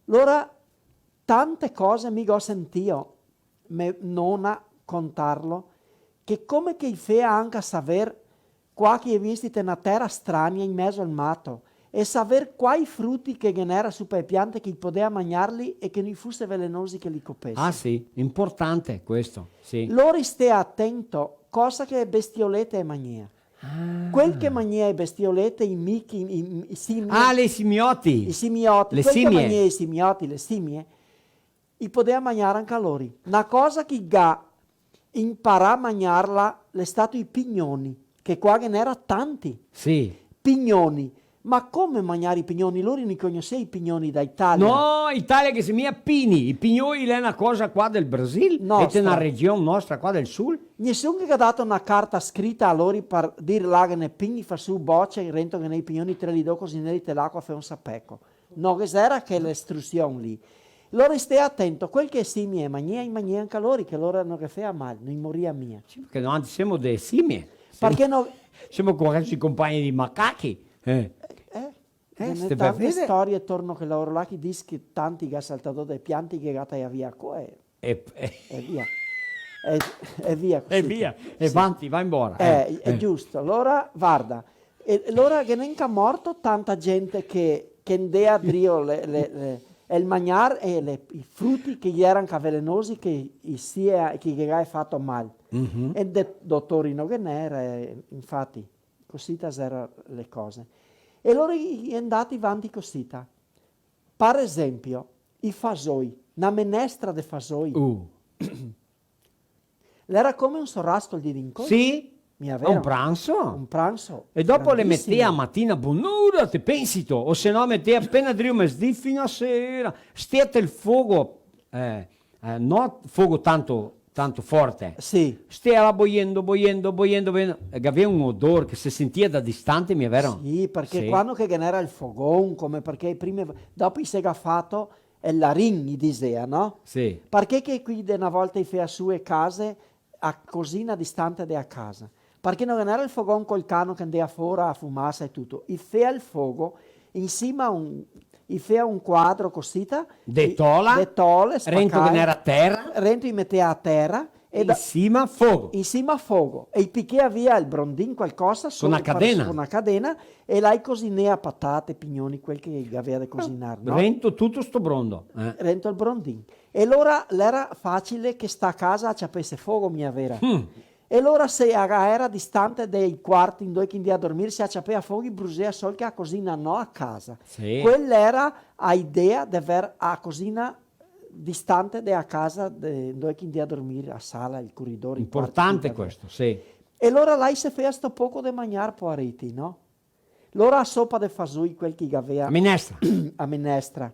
Lora, tante cose mi go sentìo me nona contarlo, che come che i fea anca saver qua che i è vegnisti te na tera strania in mezo al mato, e saver quai fruti che ghe n'era su pa e piante che i podea magnarli e che no i fuse velenosi che li copese. Ah, sì, importante questo, sì. Lori stea atento, cosa che e bestiolete e magnea. Ah. Quel che magnea e bestiolete, i michi, i, i, i simi-, ah, le simioti. I simioti. Le simie. Quel che magnea i simioti, le simie, i podea magnar anca lori. Na cosa che i ga imparà a magnarla l'è stato i pignoni, che qua ghe n'era tanti. Sì. Pignoni. Ma come magnar i pignoni? Lori no i cognosea i pignoni da Italia. No, Italia ghe xe mia pini. I pignoni l'è na cosa qua del Brasil, e te na region nostra qua del sul. Nesuni che ga dato na carta scrita a lori par dir là ghe n'è pini, fa su boce, rento ghe n'è i pignoni, tre li do cosineri, te l'acqua, fe un sapeco. No ghe xera chela istrusion lì. Lora stea atento, quel che simie magnea, i magnea anca lori, che lora no ghe fea mal, no i moria mia. Sì, parché noantri semo de simie. Parché no? Semo quasi compagni dei macachi. Eh. Eh, eh, ghe n'è tante storie torno che lora là, che dis che tanti che ga saltà do dai pianti che ga taià via, co-, eh. E, e via. E, e via cusì. E via, e vanti, va embora. Eh, eh, xe giusto. Alora, varda, e, e alora ghe n'è anca morto tanta gente che, che ndea drio le, le, le, el magnar e le, i fruti che i era anca velenosi, che i sia, che i ghe ga fato mal. Mhm. E de, dotori no ghe n'era, eh, infati. Cosita xera le cose. E lora i, i è ndati vanti cosita. Par esempio, i fasoi, na menestra de fasoi. Uh. L'era come un sorasco el dì d'incoi. Sì, mia vero? Un pranso. Un pranso. E dopo le metea a matina bonora, te pensito, o se no metea apena drio mesdì fin a sera. Stea tel fogo, eh, eh, no fogo tanto, tanto forte. Sì. Stea là boiendo, boiendo, boiendo, boiendo. E gavea un odor che se sentia da distante, mia vero? Sì, parché quando che ghe n'era el fogon, come parché prima, dopo i se ga fato el larin, i disea, no? Sì. Parché che quei de na volta i fea su e case, a cosina distante de a casa. Parché no ghe n'era el fogon col cano che ndea fora a fumasa e tuto. I fea el fogo in sima un, i fea un quadro cosita, de tola, de tole, rento spacae, ghe n'era tera, rento i metea a tera, e in sima fogo. In sima fogo. E i pichea via el brondin, qualcosa, co na cadena, co na cadena, e là i cosinea patate, pignoni, quel che i gavea de cosinar, no? Rento tuto sto brondo, eh. Rento el brondin. E lora l'era facile che sta casa a ciapese fogo, mia vera. Mm. E lora se a ga era distante dei quarti indove che i ndea dormir, se a ciapea fogo, i brusea sol che a cosina, no a casa. Sì. Quel l'era a idea de ver a cosina distante de a casa de, indove che i ndea dormir, a sala, el coridor, i quarti. Importante questo, sì. E lora là i se fea sto poco de magnar, poareti, no? Lora a sopa de fasoi, quel che i gavea. A minestra. A minestra.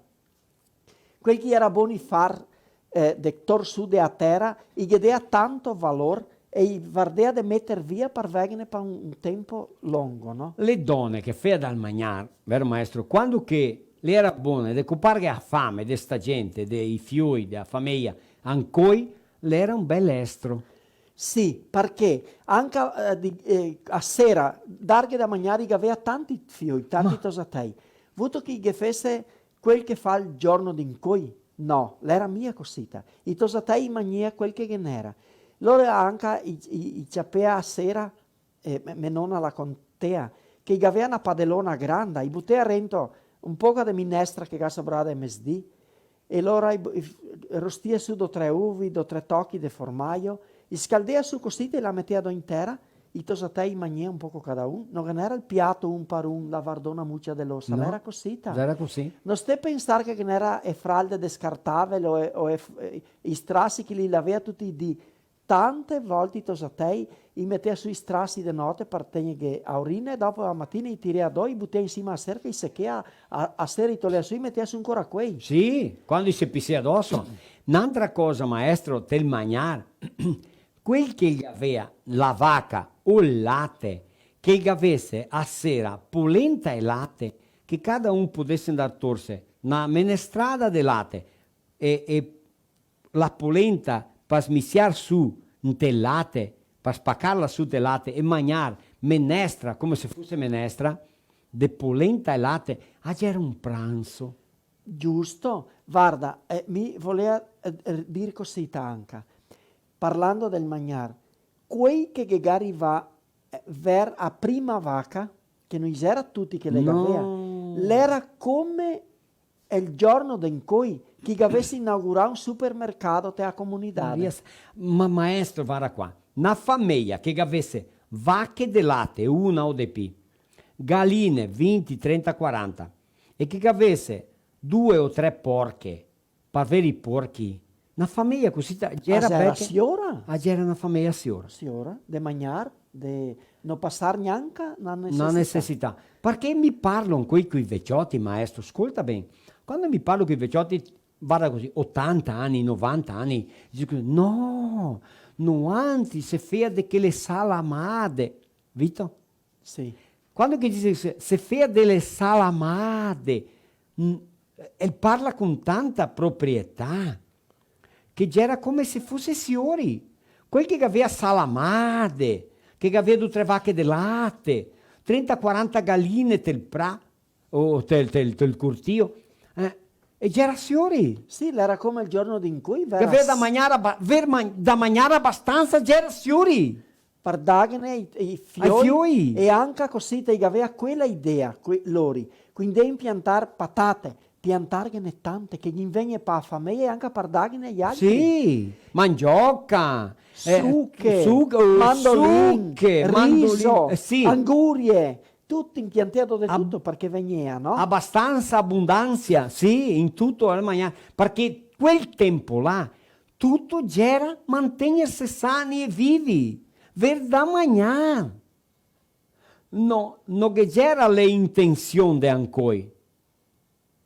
Quel che i era boni far, eh, de tor su de a tera, i ghe dea tanto valor e i vardea de meter via par veghene pa un, un tempo longo, no? Le done che fea dal magnar, vero maestro, quando che le era bone de coparghe a fame de sta gente, dei fioi, de a fameia, ancoi l'era un bel estro. Sì, parché anca, eh, di, eh, a sera, darghe da magnar, i gavea tanti fioi, tanti tosatei. Vuto che i ghe fese quel che fa el giorno d'incoi? No, l'era mia cosita. I tosatei i magnea quel che ghe n'era. Lora anca i, i, i ciapea a sera, eh, me, me nona la contea, che i gavea na padelona granda, i butea rento un poca de minestra che ga sobrà de mesdì, e lora i bu-, i f-, rostia su do tre uvi, do tre tochi de formaio, i scaldea su cosita e la metea do in tera, i tosatei i magnea un poco cada un, no ghe n'era el piato un par un, la vardona mucia de losa, no, l'era cosita. L'era così. No sté pensar che ghe n'era e fralde descartavel o e, o e f-, e i strasi che li lavea tuti i dì. Tante volte i tosatei i metea su i strasi de note par tegnerghe a urina e dopo a matina i tirea do, i butea in sima a serca, i sechea, a, a sera i tolea su, i metea su ancora quei. Sì, quando i se pisea doso. N'antra cosa, maestro, tel magnar, quel che el gavea la vaca o el late, che el gavese a sera polenta e late, che cada un podese ndar torse na menestrada de late e, e la polenta pa smisiar su nte late, pa spacarla su nte late e magnar menestra, come se fose menestra, de polenta e late, ah, gera un pranso. Giusto. Varda, eh, mi volea, eh, eh, dir cosita anca. Parlando del magnar, quei che ghe ga rivà, eh, ver a prima vaca, che no i gera tuti che le gavea, l'era come el giorno de incoi che i gavese inaugurà un supermercado te a comunidade. Maria s-, ma maestro, varda qua, na fameia che gavese vache de late, una o de pi, galine, vinti, trenta, quaranta, e che gavese due o tre porche, par veri porchi, na fameia cusì, ta-, gera... Ah, gera siora? Ah, gera na fameia siora. Siora, de magnar, de no pasar gnanca na necesità. Na necesità. Parché mi parlo coi, coi vecioti, maestro, scolta ben. Quando mi parlo coi vecioti, varda cusì, otanta ani, novanta ani, dico, no, noantri se fea de chele salamade. Vito? Sì. Quando che dixe se, se fea dele salamade, mm, el parla con tanta proprietà, che gera come se fose siori. Quel che gavea salamade, che gavea du tre vache de late, trenta, quaranta galine tel pra, o tel, tel, tel curtio, eh, e gera siori. Sì, l'era come el giorno d'incoi, vera... Gavea da magnar aba-, ver man-, da magnar abastansa, gera siori. Par darghene ai, ai fioi, ai fioi. E anca cusì te i gavea quela idea, que-, lori. Quindi impiantar patate, piantarghene tante, che ghin vegna pa fameia e anca par darghene ai altri. Sì, mandioca, eh, suche, suche, eh, mandolin, suche, mandolin, riso, eh, sì, angurie, Tuti impiantea de tuto, parché vegnea, no? Abastansa abondansa, sì, in tuto el magnar. Parché quel tempo là, tuto gera mantegnerse sani e vivi, ver da magnar. No, no ghe gera le intension de ancoi.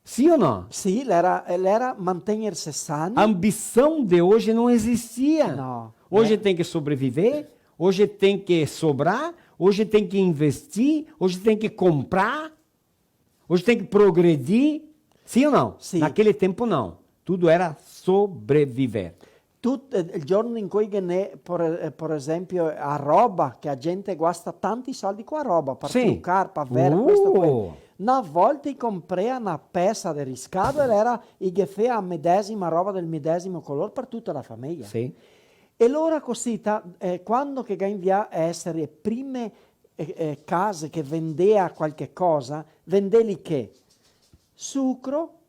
Sì o no? Sì, l'era, l'era mantegnerse sani. A ambição de hoje não existia. No. Hoje tem que sobreviver, hoje tem que sobrar, hoje tem que investir, hoje tem que comprar, hoje tem que progredir. Sim ou não? Sim. Naquele tempo, não. Tudo era sobreviver. Tut-, eh, el giorno in cui ghe n'è, por, eh, por esempio, a roba, che a gente gasta tanti soldi co a roba, par trucar, par ver questo, quel. Na volta i comprea na pesa de riscado e l'era, i ghe fea a medesima roba del medesimo color par tuta la fameia. Sì. E lora cosita, eh, quando che ga invià a esere e prime, eh, eh, case che vendea qualche cosa, vendeli che? Sucro,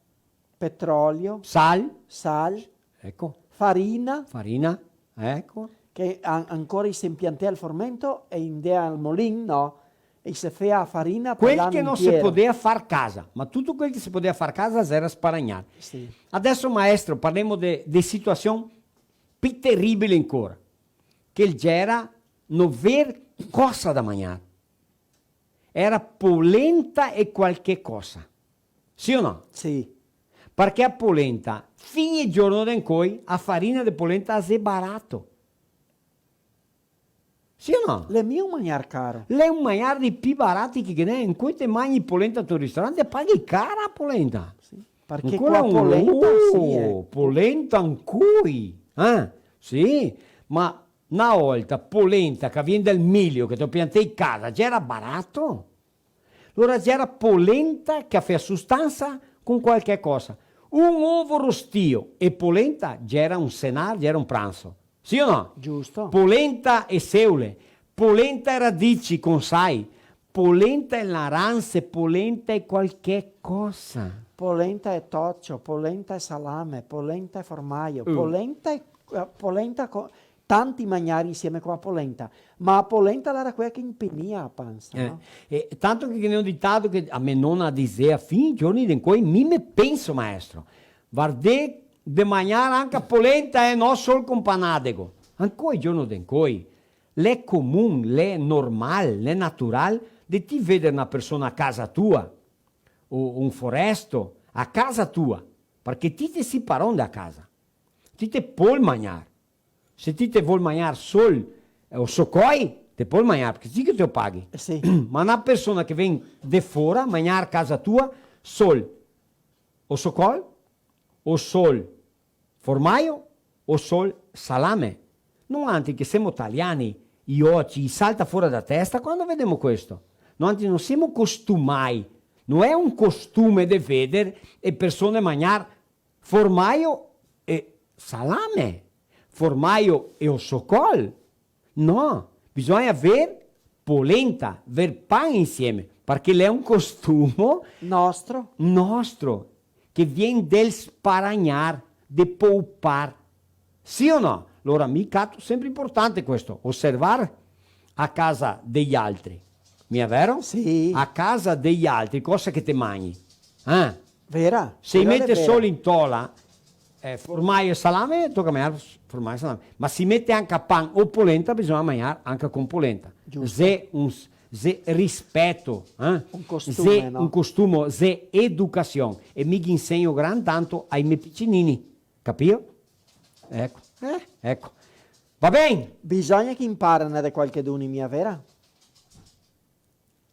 petrolio, sal, sal, eco, farina, farina, eco, che an-, ancora i se impiantea el formento e i ndea al molin, no? E i se fea a farina par l'ano intiero. Quel che no se podea far casa, ma tuto quel che se podea far casa gera sparagnar. Sì. Adeso, maestro, parlemo de, de situasion pi teribile ancora, che gera no ver cosa da magnar. Era polenta e qualche cosa. Sì o no? Sì. Parché a polenta, fin el giorno de ancoi, a farina de polenta a xe barato. Sì o no? L'è mia un magnar caro. L'è un magnar dei pi barati che ghe n'è, ancoi te magni polenta al to ristorante, paghi cara a polenta. Sì. Parché ancora qua un polenta, sì, eh. Oh, polenta ancoi, eh? Sì, ma na volta polenta che vien dal milio, che te lo piantei in casa, gera barato. Alora gera polenta che a fea sustansa con qualche cosa. Un ovo rostio e polenta gera un senar, gera un pranso. Sì o no? Giusto. Polenta e seole, polenta e radici con sai, polenta e naranse, polenta e qualche cosa. Polenta e tocio, polenta e salame, polenta e formaio, mm, polenta e, eh, polenta co-, tanti magnari insieme co a polenta. Ma a polenta l'era quea che inpinia a pansa, eh, no? E tanto che ghe n'è un ditado che a me nona disea, fin i giorni de ancoi, mi me penso, maestro, vardè de magnar anca polenta, eh, no sol con panadego. Ancoi, giorno de ancoi, l'è comun, l'è normal, l'è natural de ti veder na persona a casa tua, o un foresto, a casa tua, parché ti te si paron da casa. Ti te pol magnar. Se ti te vol magnar sol, eh, o socoi, te pol magnar, parché ti che te o paghi. Eh, sì. Ma na persona che vien de fora, magnar casa tua, sol o socol, o sol formaio, o sol salame. Noantri che semo taliani, i oci i salta fora da testa quando vedemo questo. Noantri no semo costumai, no è un costume de veder e persone magnar formaio e salame, formaio e osocol. No, bisogna ver polenta, ver pan insieme, parché l'è un costumo nostro, nostro, che vien del sparagnar, de poupar. Sì o no? Alora mi cato sempre importante questo, osservar a casa dei altri. Mia vero? Sì. A casa dei altri, cosa che te magni? Eh? Vera, se i vera, mete vera. Solo in tola, eh, formaio e salame, toca magnar formaio e salame. Ma se i mete anca pan o polenta, bisogna magnar anca con polenta. Giusto. Xe un s-, xe rispeto, eh? Un costume, xe no? Un costume, xe educasion. E mi ghe insegno gran tanto ai me picinini. Capio? Eco. Eh? Eco. Va ben? Bisogna che i imparene de qualcheduni, mia vera?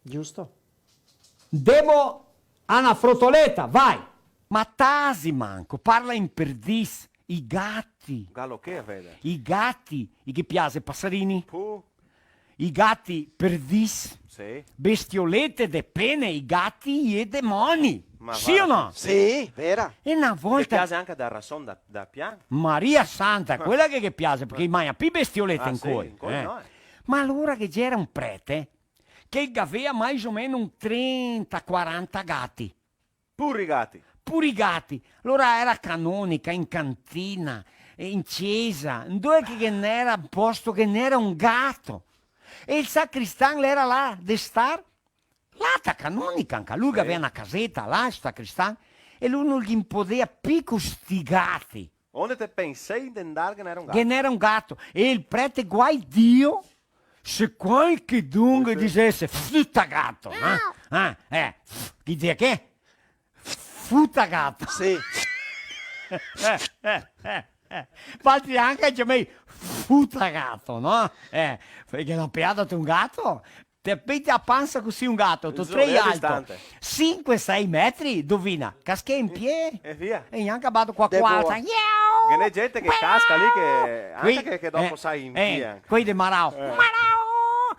Giusto? Demo a na frotoleta, vai! Ma tasi manco, parla in perdis, i gati. Galo che a vede? I gati, i ghe piase pasarini. Pu. I gati perdis. Sì. Bestiolete de pene, i gati e demoni. Ma sì o no? Sì, vera. E na volta... Ghe piase anca da rason da, da pian. Maria Santa, quela che ghe piase, parché i magna pi bestiolete ancoi, eh. Ah, sì, ancoi no, eh. Ma alora che ghe gera un prete, che el gavea mais o meno un trenta, quaranta gati. Pure i gati. Pure i gati. Alora era canonica, in cantina, e in cesa, ndove che ghe n'era un posto che n'era un gato. E el sacristan l'era là de star, Là ta canonica anca, lu che gavea na caseta là, sto sacristan, e lu no ghin podea pi co sti gati. Onde te pensei de ndar, ghe n'era un gato. Ghe n'era un gato. E el prete, guai Dio, se qualchedun ghe disese, "Futa gato", eh? Eh, eh, ghe dixea che? "Futa gato". Sì. Valtri anca ciamei "futa gato", no? Eh, parché na peada te un gato, te peti a pansa cusì un gato, te lo trei alto. Distante. Sinque, sei metri, dovina, casca in pie. E via. E gnanca bato qua, qua, sa, iau! Ghe n'è gente che casca lì che, anca che, che dopo, eh, sai, in pie anca. Quei de Marau. Eh. Marau!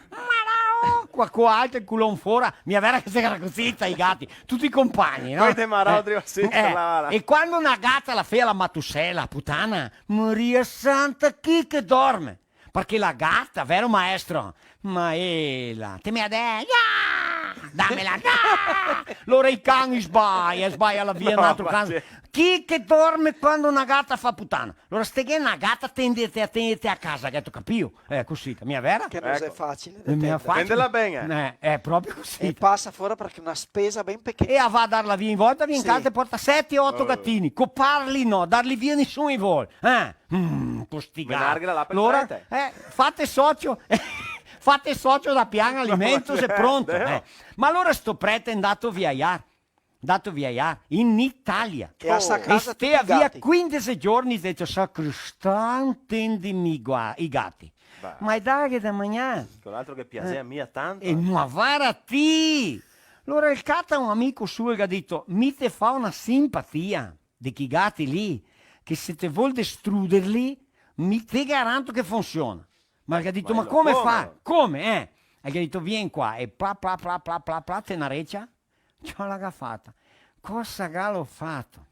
Marau! Qua, qua alto, el culon fora. Mia vera che se era cusì, i gati. Tuti compagni, no? Quei de Marau, eh, drio, sì, eh, là, là. E quando na gata la fea la matusela, putana, Maria Santa, chi che dorme? Parché la gata, vero maestro? Ma ela, te me la dè, ah! Damela, ah! Lora i can sbaia, sbaia, la via, no, un altro can. Chi che dorme quando na gata fa putana? Lora, se te ghe na gata, tendete, tendete a casa, gheto capìo? Eh, cusì, mia vera? Che no xe facile de tendere. Tendela ben, eh. Eh, xe proprio cusì. E pasa fora parché xe na spesa ben pequena. E la va a darla via in volta, vien in casa, te porta sete, oto gatini. Coparli no, darli via nisun i vol, eh? Mm, co sti gati. Menarghela là par prete. Alora, eh, fate socio, fate socio da Pian Alimentos e pronto, eh. Ma alora sto prete xe ndato viajar, ndato viajar in Italia. E a sta casa tuti i gati. E stea via quindese giorni, dise: "Sacristan, tendimi i gua-, i gati." Bah. Ma daghe da magnar. Che l'altro che piasea mia tanto. E ma vara ti! Alora el cata un amico suo e el ga dito: "Mi te fao na simpatia de chi gati lì, che se te vol destruderli, mi te garanto che funsiona." Ma el ga dito: "Ma come fa? Come, eh?" E el ga dito: "Vien qua." E pla, pla, pla, te na recia, ciò, la ga fata. Cosa galo fato?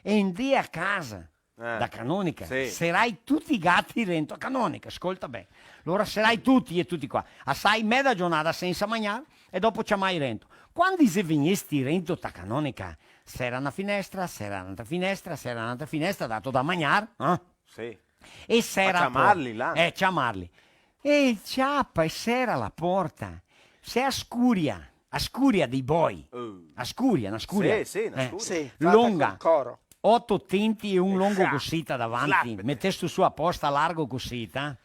E ndea a casa da canonica, serai tuti i gati rento a canonica, scolta ben. Alora serai tuti e tuti qua. Asai meza giornata sensa magnar e dopo ciamai rento. Quando i xe vegnesti rento ta canonica, sera na finestra, sera n'altra finestra, sera n'altra finestra, dato da magnar, eh? Sì. E sera... Pa ciamarli là. Eh, ciamarli. E el ciapa e sera la porta. Se a scuria, a scuria dei boi. Uh. A scuria, na scuria. Sì, sì, na scuria. Sì, fata longa, col coro. Oto tenti e un longo cusita davanti. Slap. Metesto su a posta largo cusita.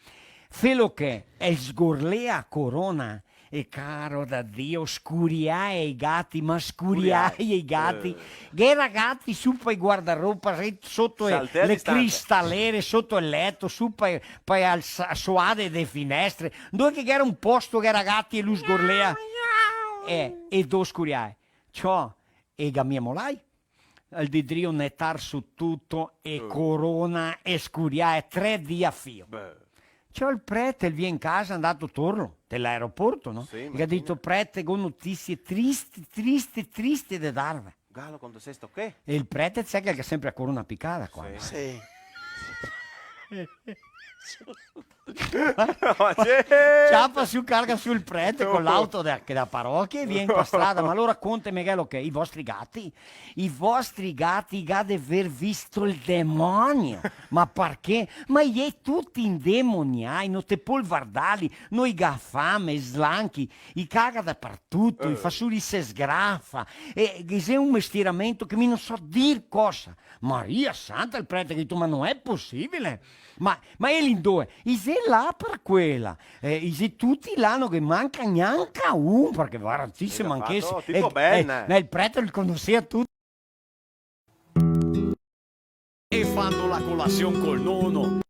Felo che el sgorlea a corona e, caro da Dio, scuriae i gati, ma scuriae i gati. Eh. Ghe era gati su pa i guardaropa, re-, soto e, le cristalere, soto el leto, su pa, pa e alsa-, soade de finestre. Ndove che ghe era un posto ghe era gati e lu sgorlea. Eh, e do scuriae. Ciò, e ga mia molai. El dì drio netar su tuto e corona e scuriae tre dì a fio. Beh. Ciò, el prete el vien casa, ndato torlo, te l'aeroporto, no? Sì, e ga dito: "Prete, go notisie triste, triste, triste de darve." Galo, quando se sto che? E el prete, te sa che el ga sempre a corona picada qua, no? Sì. Sì. Ma sì. Ciapa su, carga su el prete co l'auto de, de la parochia e vien pa strada. Ma alora conteme, galo che, i vostri gati? I vostri gati ga de ver visto el demonio. Ma parché? Ma i xe tuti indemoniai, no te pol vardarli, no i ga fame, slanchi, i caga dapartuto, i fa su, i se sgrafa, e, e xe un mestieramento che mi no so dir cosa. Maria Santa, el prete ga dito: "Ma no xe posibile!" Ma, ma e lì ndove? I xe là par quela. Eh, i xe tuti là, no ghe manca gnanca un, parché vara ti, se manchese, tipo, eh, ben, eh, ma el prete el conosea tuti. E fando la colasion col nono.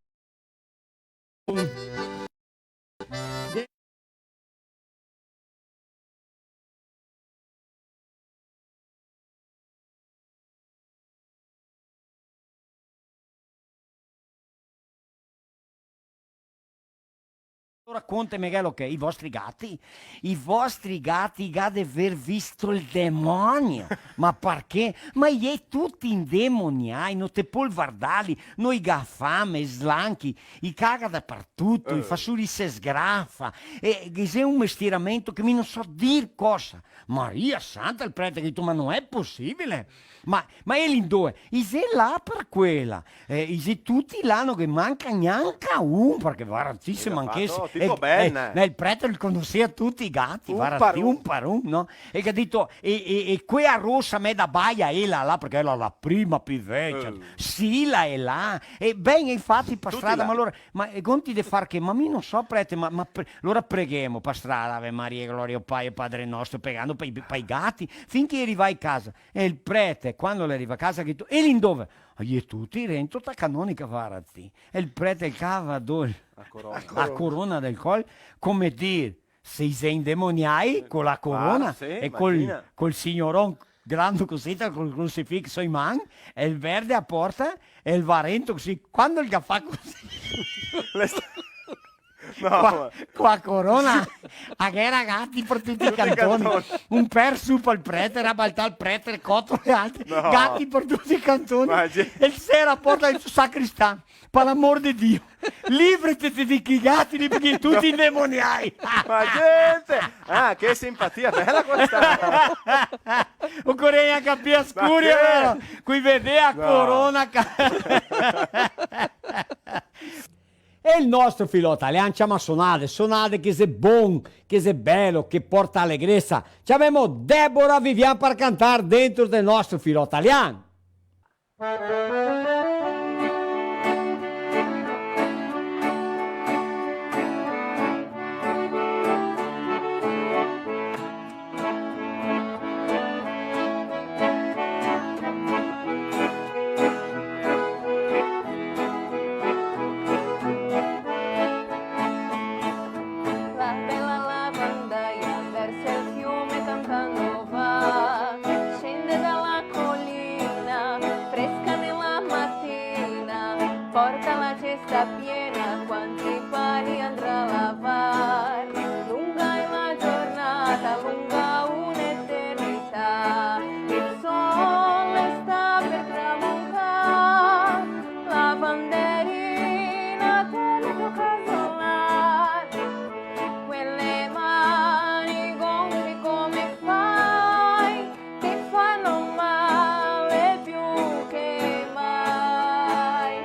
Alora conteme, galo che, i vostri gati? I vostri gati ga de ver visto el demonio. Ma parché? Ma i xe tuti indemoniai, no te pol vardarli, no i ga fame, slanchi, i caga dapartuto, i fa su, i se sgrafa, e, e xe un mestieramento che mi no so dir cosa. Maria Santa, el prete ga dito: "Ma no xe posibile!" Ma, ma e lì ndove? I xe là par quela. Eh, i xe tuti là, no ghe manca gnanca un, parché vara ti, se manchese, tipo, Molto bella. Eh, ma el prete el conosea tuti i gati, un par un, un par un, no? E el ga dito, e, e, e quea rosa me da baia, ela là, parché ela la prima pì vecia. Eh. Sì, la è là. E ben, infati, par strada, ma alora, ma, e conti de far che? Ma mi no so, prete, ma, ma pre-, alora preghemo par strada, Ave Maria, Gloria al Pai, Padre Nostro, pregando pa i, pa i gati, finché i riva a casa. E el prete, quando el riva a casa, el ga dito, "E lì indove?" "E i è tuti rento ta canonica, varda ti." E el prete el cava do-, la corona, la corona del col, come dir, se i xe indemoniai co la corona e col, col signoron grando cusì, col crucifixo in man, e el verde a porta, e el va rento cusì. Quando el ga fa cusì, No, qua, ma qua a Corona, a ghera gati par tuti i cantoni. Tuti i cantoni. Un per su pal prete, rabaltà el prete, coto e altri. No. Gati par tuti i cantoni. Ma ge- E el sera porta el sacristan. Par l'amor de Dio. Librate de, de chi gati lì, parché tuti indemoniai. Ma gente! Ah, che simpatia, bella questa. Ocorea capir a scuria, vero? Chi vedea a Corona ca- E el nostro filò talian ciama sonade, sonade che xe bon, che xe belo, che porta alegresa. Ciamemo Débora Vivian par cantar dentro del nostro filò talian. La bela lavandaia verso el fiume cantando va, scende dalla collina, fresca nella mattina, porta la cesta piena, quanti panni andrà a lavar. Lunga è la giornata, lunga un'eternità, il sole sta per tramontar, lavanderina, torna al tuo casolar, quelle mani gonfie come fai, ti fanno male più che mai.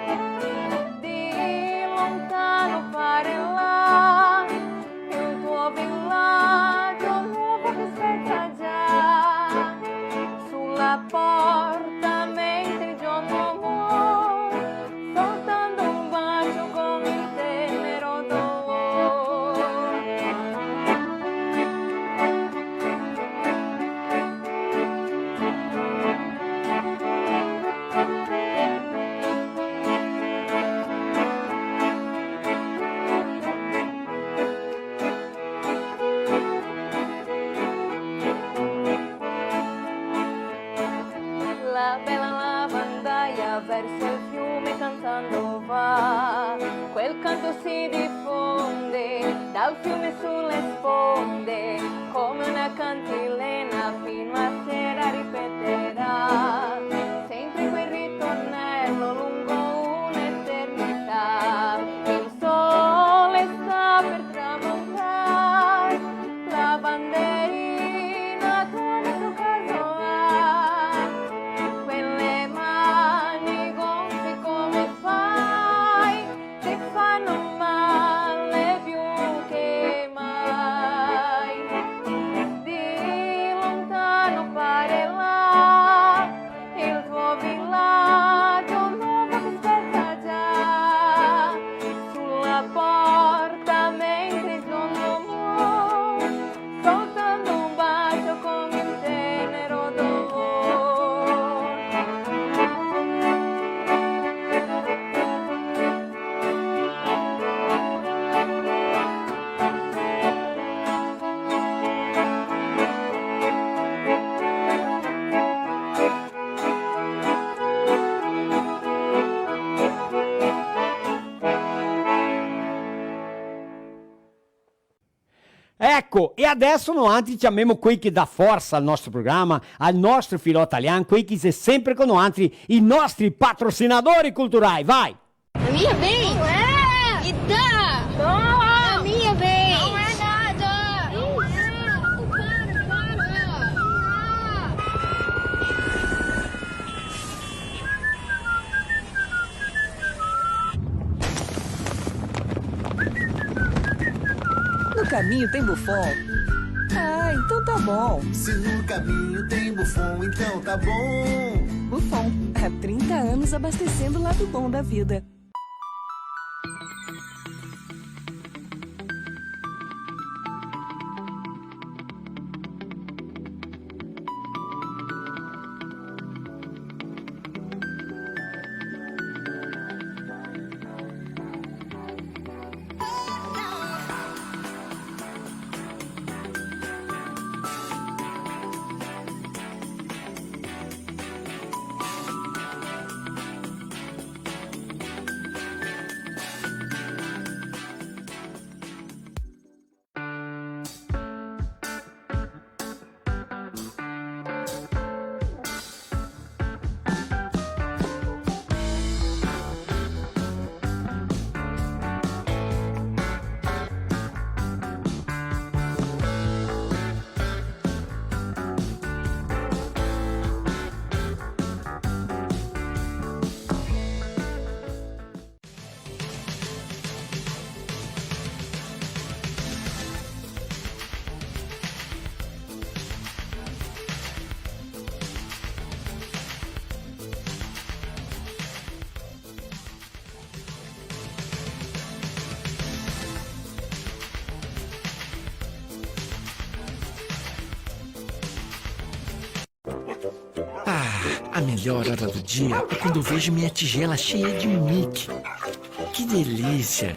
Di lontano pare là il tuo villaggio nuovo che spetta già. Sulla porta mentre il giorno muore, soltanto un bacio con il tenero dolore. La bella lavandaia verso il fiume cantando va, quel canto si diffonde dal fiume sulle sponde, come una cantilena fino a sera ripeterà, sempre quel ritornello lungo un'eternità. Il sole sta per tramontar, lavanderina, torna al tuo casolar, quelle mani gonfie come fai, ti fanno male più che mai. Di lontano pare là il tuo villaggio nuovo che spetta già. Sulla porta mentre il giorno muore, soltanto un bacio con il tenero dolore. Eco, e adeso noantri ciamemo quei che dà forsa al nostro programa, al nostro filò talian, quei che xe sempre co noantri, i nostri patrosinadori culturai, vai! A minha vez? Não é! Me dá! Não! A minha vez! Não é nada! Para, para, para! Caminho tem Buffon? Ah, então tá bom. Se no caminho tem Buffon, então tá bom. Buffon, há trinta anos abastecendo o lado bom da vida. Ah, a melhor hora do dia é quando eu vejo minha tigela cheia de Mickey. Que delícia!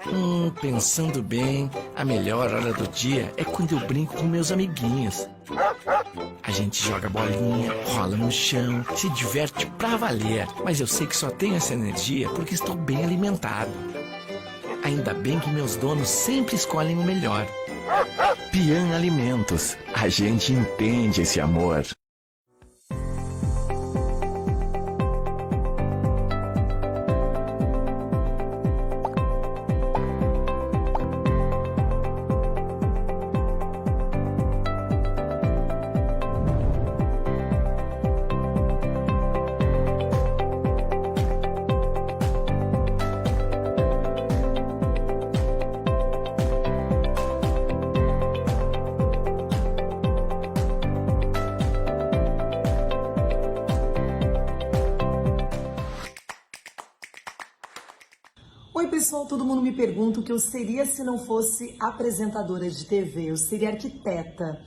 Hum, pensando bem, a melhor hora do dia é quando eu brinco com meus amiguinhos. A gente joga bolinha, rola no chão, se diverte pra valer. Mas eu sei que só tenho essa energia porque estou bem alimentado. Ainda bem que meus donos sempre escolhem o melhor. Pian Alimentos, a gente entende esse amor. Oi, pessoal, todo mundo me pergunta o que eu seria se não fosse apresentadora de T V. Eu seria arquiteta.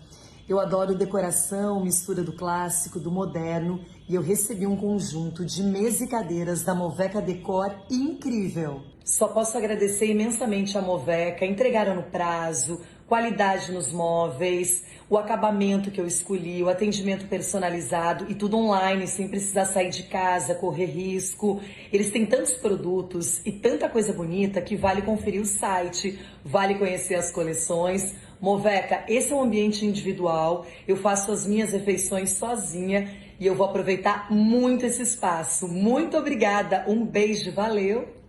Eu adoro decoração, mistura do clássico, do moderno, e eu recebi um conjunto de mesa e cadeiras da Moveca Decor incrível. Só posso agradecer imensamente a Moveca, entregaram no prazo, qualidade nos móveis, o acabamento que eu escolhi, o atendimento personalizado e tudo online, sem precisar sair de casa, correr risco. Eles têm tantos produtos e tanta coisa bonita que vale conferir o site, vale conhecer as coleções. Moveca, esse é um ambiente individual, eu faço as minhas refeições sozinha e eu vou aproveitar muito esse espaço. Muito obrigada, um beijo, valeu!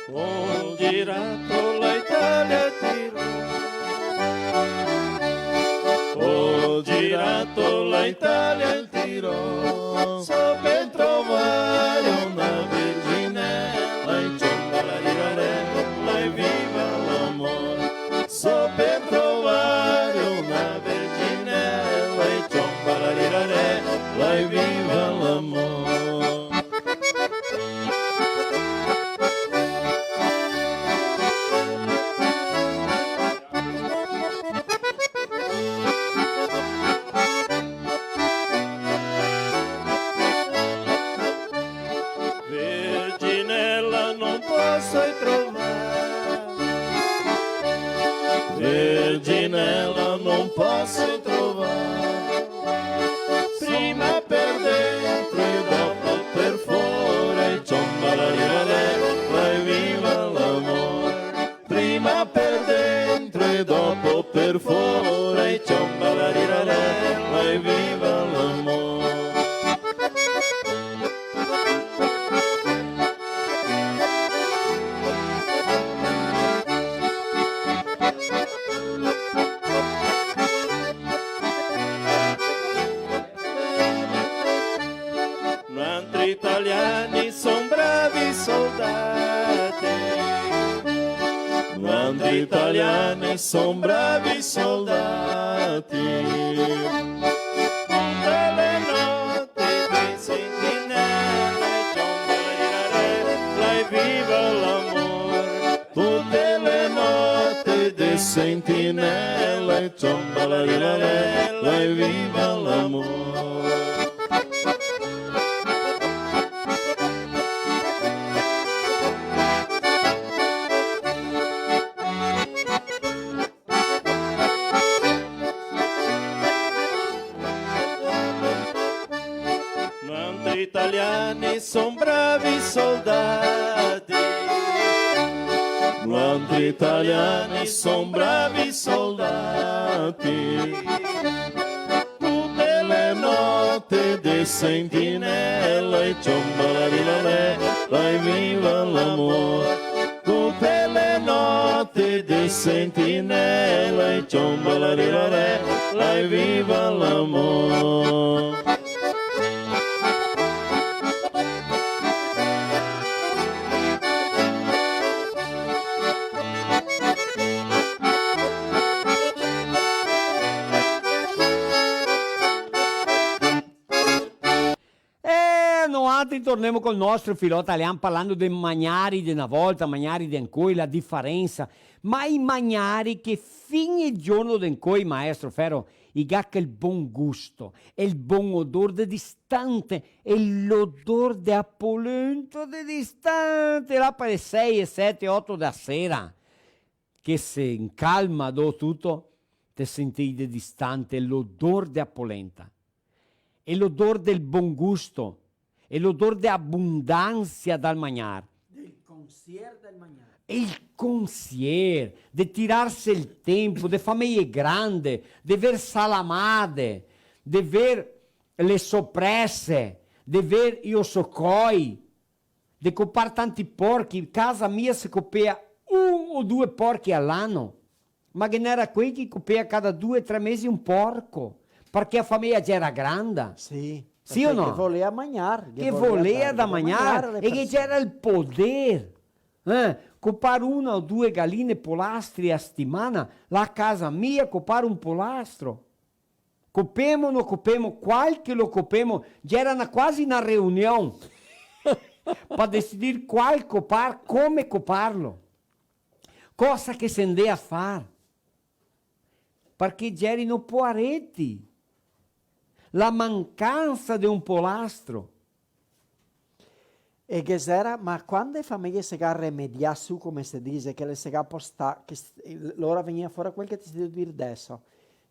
O girato la Italia tirò. O girato la Italia tirò. So ben trovare una verginela, e ciò, la rirarè, la viva l'amor. So ben trovare una verginela, e ciò, la rirarè, la viva l'amor. Verginela no poso trovar, verginela no poso trovar. Prima per dentro e dopo per fora, e ciò, la rirarè, la viva l'amor. Prima per dentro e dopo per fora, e ciò, la rirarè, la viva l'amor. Noantri italiani son bravi soldati. Noantri italiani son bravi soldati. Tute le note de sentinele, ciomba la rirare, la e viva l'amor. Tute le note de sentinele, ciomba la rirare, la e viva l'amor. Noantri italiani son bravi soldati. Noantri italiani son bravi soldati. Tute le note de sentinele, ciomba la rilale, la e viva l'amor. Tute le note de sentinele, ciomba la rilale, la e viva l'amor. E noantri tornemo col nostro filò talian, parlando de magnari de na volta, magnari de ancoi, la difarensa. Ma i magnari che fin el giorno de ancoi, maestro Ferro, i ga quel bon gusto, el bon odor de distante, e l'odor de a polenta de distante, là par le sei, e sete, oto da sera, che se incalma do tuto, te sentì de distante l'odor de a polenta. E l'odor del bon gusto, e l'odor de abundansia dal magnar. Del consier del magnar. El consier, de tirarse el tempo, de fameie grande, de ver salamade, de ver le soprese, de ver i osocoi, de copar tanti porchi. Casa mia se copea un o due porchi a l'ano. Ma ghe n'era quei che copea cada due, tre mesi un porco, parché a fameia gera granda. Sì, sì o no? Parché ghe volea magnar, ghe volea dar da magnar, e ghe gera el poder, eh, copar una o due galine, polastri a setimana, là a casa mia copar un polastro. Copemo, no copemo, qual che lo copemo, gera na, quasi na reunion pa decidir qual copar, come coparlo. Cosa che se ndea far? Parché gerino poareti. La mancansa de un polastro. E ghe xera, ma quando e fameie se ga remedià su, come se dixe, che le se ga postà, che s-, lora vegnea fora quel che te sto dir deso.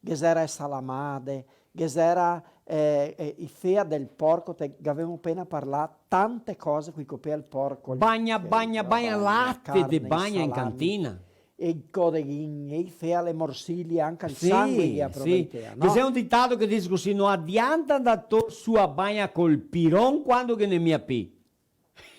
Ghe xera e salamade, ghe xera, eh, eh, i fea del porco, te, gavemo pena parlà, tante cose coi copea el porco, bagna, bagna, bagna, late de bagna in cantina. E i codeghin, e i fea le morsilie, anca el sangue i aproveitea, no? Sì, sì. Ghe xe un ditado che dixe cusì: "No adianta ndar su a bagna col piron quando che ghe n'è mia pi."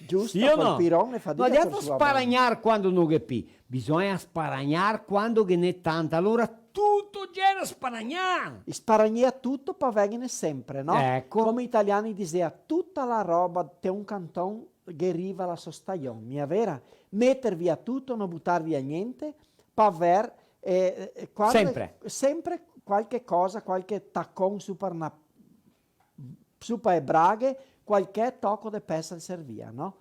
Giusto, sì o no? Col piron ne fa... No adianta sparagnar quando no ghe pi. Bisogna sparagnar quando ghe n'è tanta. Alora tuto gera sparagnar. I sparagnea tuto pa veghene sempre, no? Eco. Come i italiani disea, tuta la roba te un canton ghe riva la so stajon. Mia vera? Meter via tuto, no butar via gnente, pa aver, eh, eh, quando... Sempre. Sempre qualche cosa, qualche tacon su par na su pa e braghe, qualche toco de pesa el servia, no?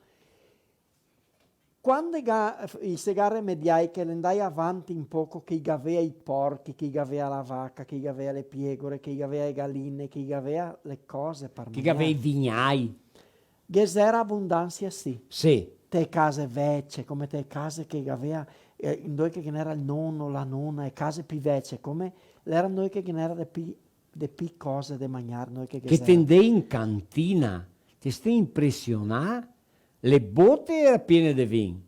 Quando i ga-, i se ga remediai, che l'è ndai avanti un poco, che i gavea i porchi, che i gavea la vaca, che i gavea le piegore, che i gavea e galine, che i gavea le cose par magnar. Che i gavea i vignai. Ghe xera abundansia, sì. Sì. Te case vece, come te case che i gavea, eh, ndove che ghe n'era el nono, la nona, e case pi vece, come l'era ndove che ghe n'era de pi de pi cose de magnar, noi che... Che te ndei in cantina, te stei impresionà, le bote era piene de vin,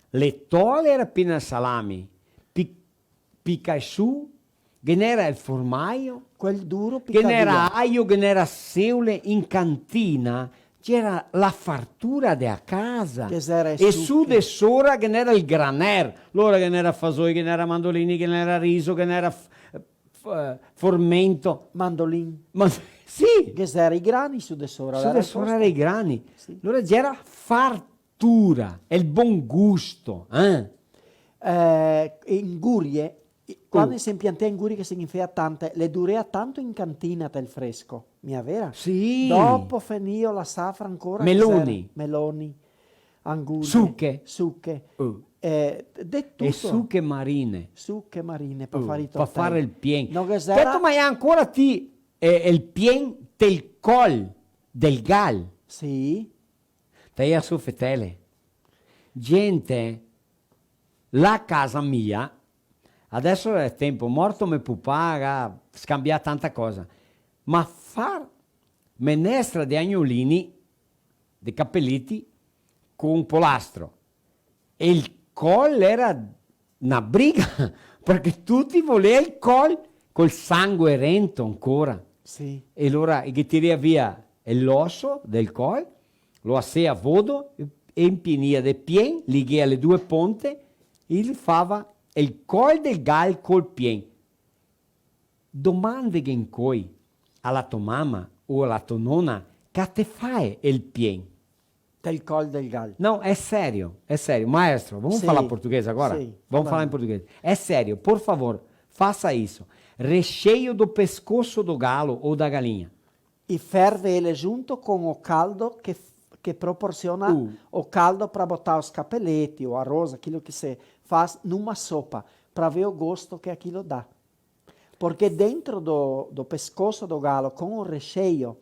le tole era piene de salami, pi-, pica e su, ghe n'era el formaio, quel duro, ghe n'era aio, ghe n'era seule, in cantina ghe n'era la fartura de a casa, e su de sora ghe n'era el graner, lora ghe n'era fasoi, ghe n'era mandolini, ghe n'era riso, ghe n'era f-, f-, formento. Mandolin. Ma-, Sì. Che ghe gera i grani su de sora, su de sora gera i grani. Sì. Alora gera fartura, el bon gusto, eh? Eh, ingurie, i-, quando se impiantea ingurie che se ghin fea tante, le durea tanto in cantina tel fresco, mia vera? Sì. Dopo fenìo la safra ancora che gera meloni. Meloni, angurie, suche. Suche. Uh. Eh, de tuto. E suche marine. Suche marine, pa far i tortei. Uh, pa far el pien. No ghe gera. Cheto, ma xe ancora ti, eh, el pien del col del gal. Sì. Te ia su fetele. Gente, la casa mia, adeso xe tempo, morto me pupà, ga scambià tanta cosa, ma far menestra de agnolini, de capeleti, con polastro. E el col gera na briga, parché tuti volea el col, col sangue rento ancora. Sì. E alora i ghe tirea via l'oso del col, lo asea vodo e, e impienia de pien, lighea le due ponte, e el fava el col del gal col pien. Domandeghe incoi a la to mama o a la to nona che te fae el pien. Del col del gal. Não, é sério, é sério. Maestro, vamos falar português agora? Sim, vamos falar em português. É sério, por favor, faça isso. Recheio do pescoço do galo ou da galinha. E ferve ele junto com o caldo que, que proporciona o caldo pra botar os capelete, o arroz, aquilo que se faz numa sopa, pra ver o gosto que aquilo dá. Porque dentro do, do pescoço do galo, com o recheio,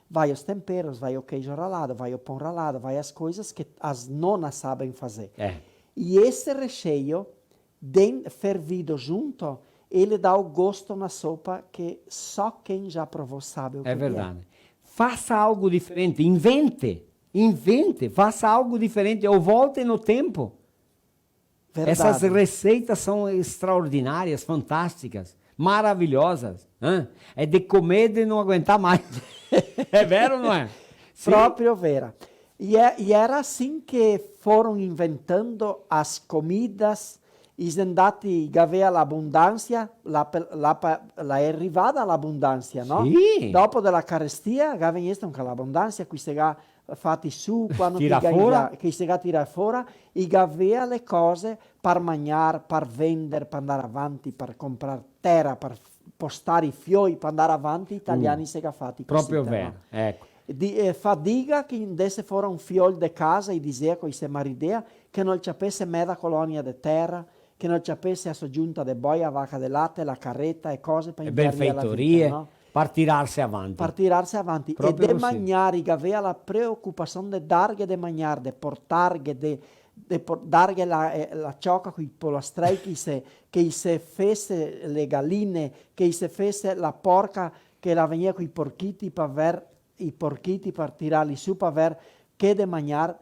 vai os temperos, vai o queijo ralado, vai o pão ralado, vai as coisas que as nonas sabem fazer. É. E esse recheio, den-, fervido junto, ele dá o gosto na sopa que só quem já provou sabe o que que é. É verdade. Faça algo diferente, invente, invente, faça algo diferente, ou volte no tempo. Verdade. Essas receitas são extraordinárias, fantásticas, maravilhosas, hã? É de comer de não aguentar mais. É vero ou não é? Sim. Proprio vera. E, é, e era assim que foram inventando as comidas, i xe ndati, gavea l'abundansia, la pe-, la pa-, la è rivada l'abundansia, no? Sì. Dopo de la carestia, ga vegnesto anca l'abundansia, qui se ga fati su, quando che i ga, che i se ga tirà fora, i gavea le cose par magnar, par vender, par ndar avanti, par comprar tera, par f-, postar i fioi, par ndar avanti, i italiani se ga fati cosita, no? Proprio vero, eco. Di, eh, fadiga che ndese fora un fiol de casa, i disea, co i se maridea, che no el ciapese meda colonia de tera, che no el ciapese a so giunta de boi, a vaca de late, la careta e cose par inviar via la vita, no? E benfeitorie, par tirarse avanti. Par tirarse avanti. Proprio così. E de magnar, i gavea la preocupasion de darghe de magnar, de portarghe, de, de por-, darghe la, eh, la cioca coi polastrei che i se, che i se fese le galine, che i se fese la porca che la vegnea coi porchiti par ver i porchiti par tirarli su, par ver che de magnar,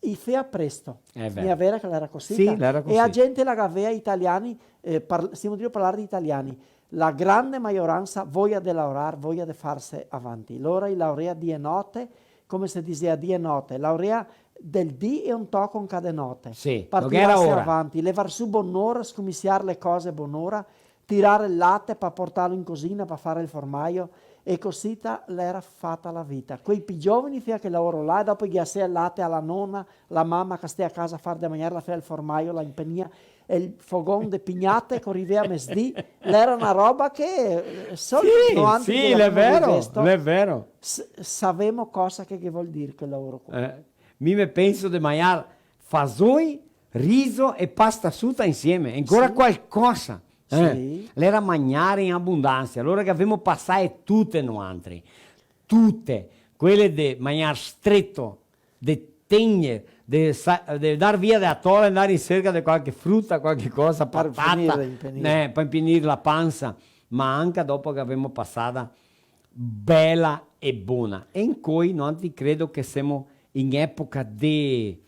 i fea presto. Xe vero. Mia vera che l'era cosita? Sì, l'era cosita. E a gente la gavea, italiani, eh, par-, stemo drio parlar de italiani, la grande maioransa voia de laorar, voia de farse avanti. Lora i laorea dì e note, come se disea dì e note, laorea del dì e un toco anca de note. Sì, par tirarse avanti, levar su bonora, scominsiar le cose bonora, tirar el late pa portarlo in cosina pa far el formaio, e cosita l'era fata la vita. Quei pi giovani fea quel laoro là, e dopo i ghe asea el late a la nona, la mama che stea a casa a far de magnar, la fea el formaio, la impenia el fogon de pignate, co rivea mesdì, l'era na roba che, eh, solo noantri che l'avemo vivesto, sì, l'è vero, l'è vero, s-, savemo cosa che, che vol dir quel laoro qua. Eh, mi me penso de magnar fasoi, riso e pasta suta insieme, ancora qualcosa. Eh, sì. L'era magnare in abundansia, alora che gavemo pasae tute noantri, tute, quele de magnar streto, de tegner, de sa-, de ndar via de a tola e ndar in serca de qualche fruta, qualche cosa, patata, par finir, eh, par impinir la pansa, ma anca dopo che gavemo pasada bela e bona. E incoi, noantri credo che semo in epoca de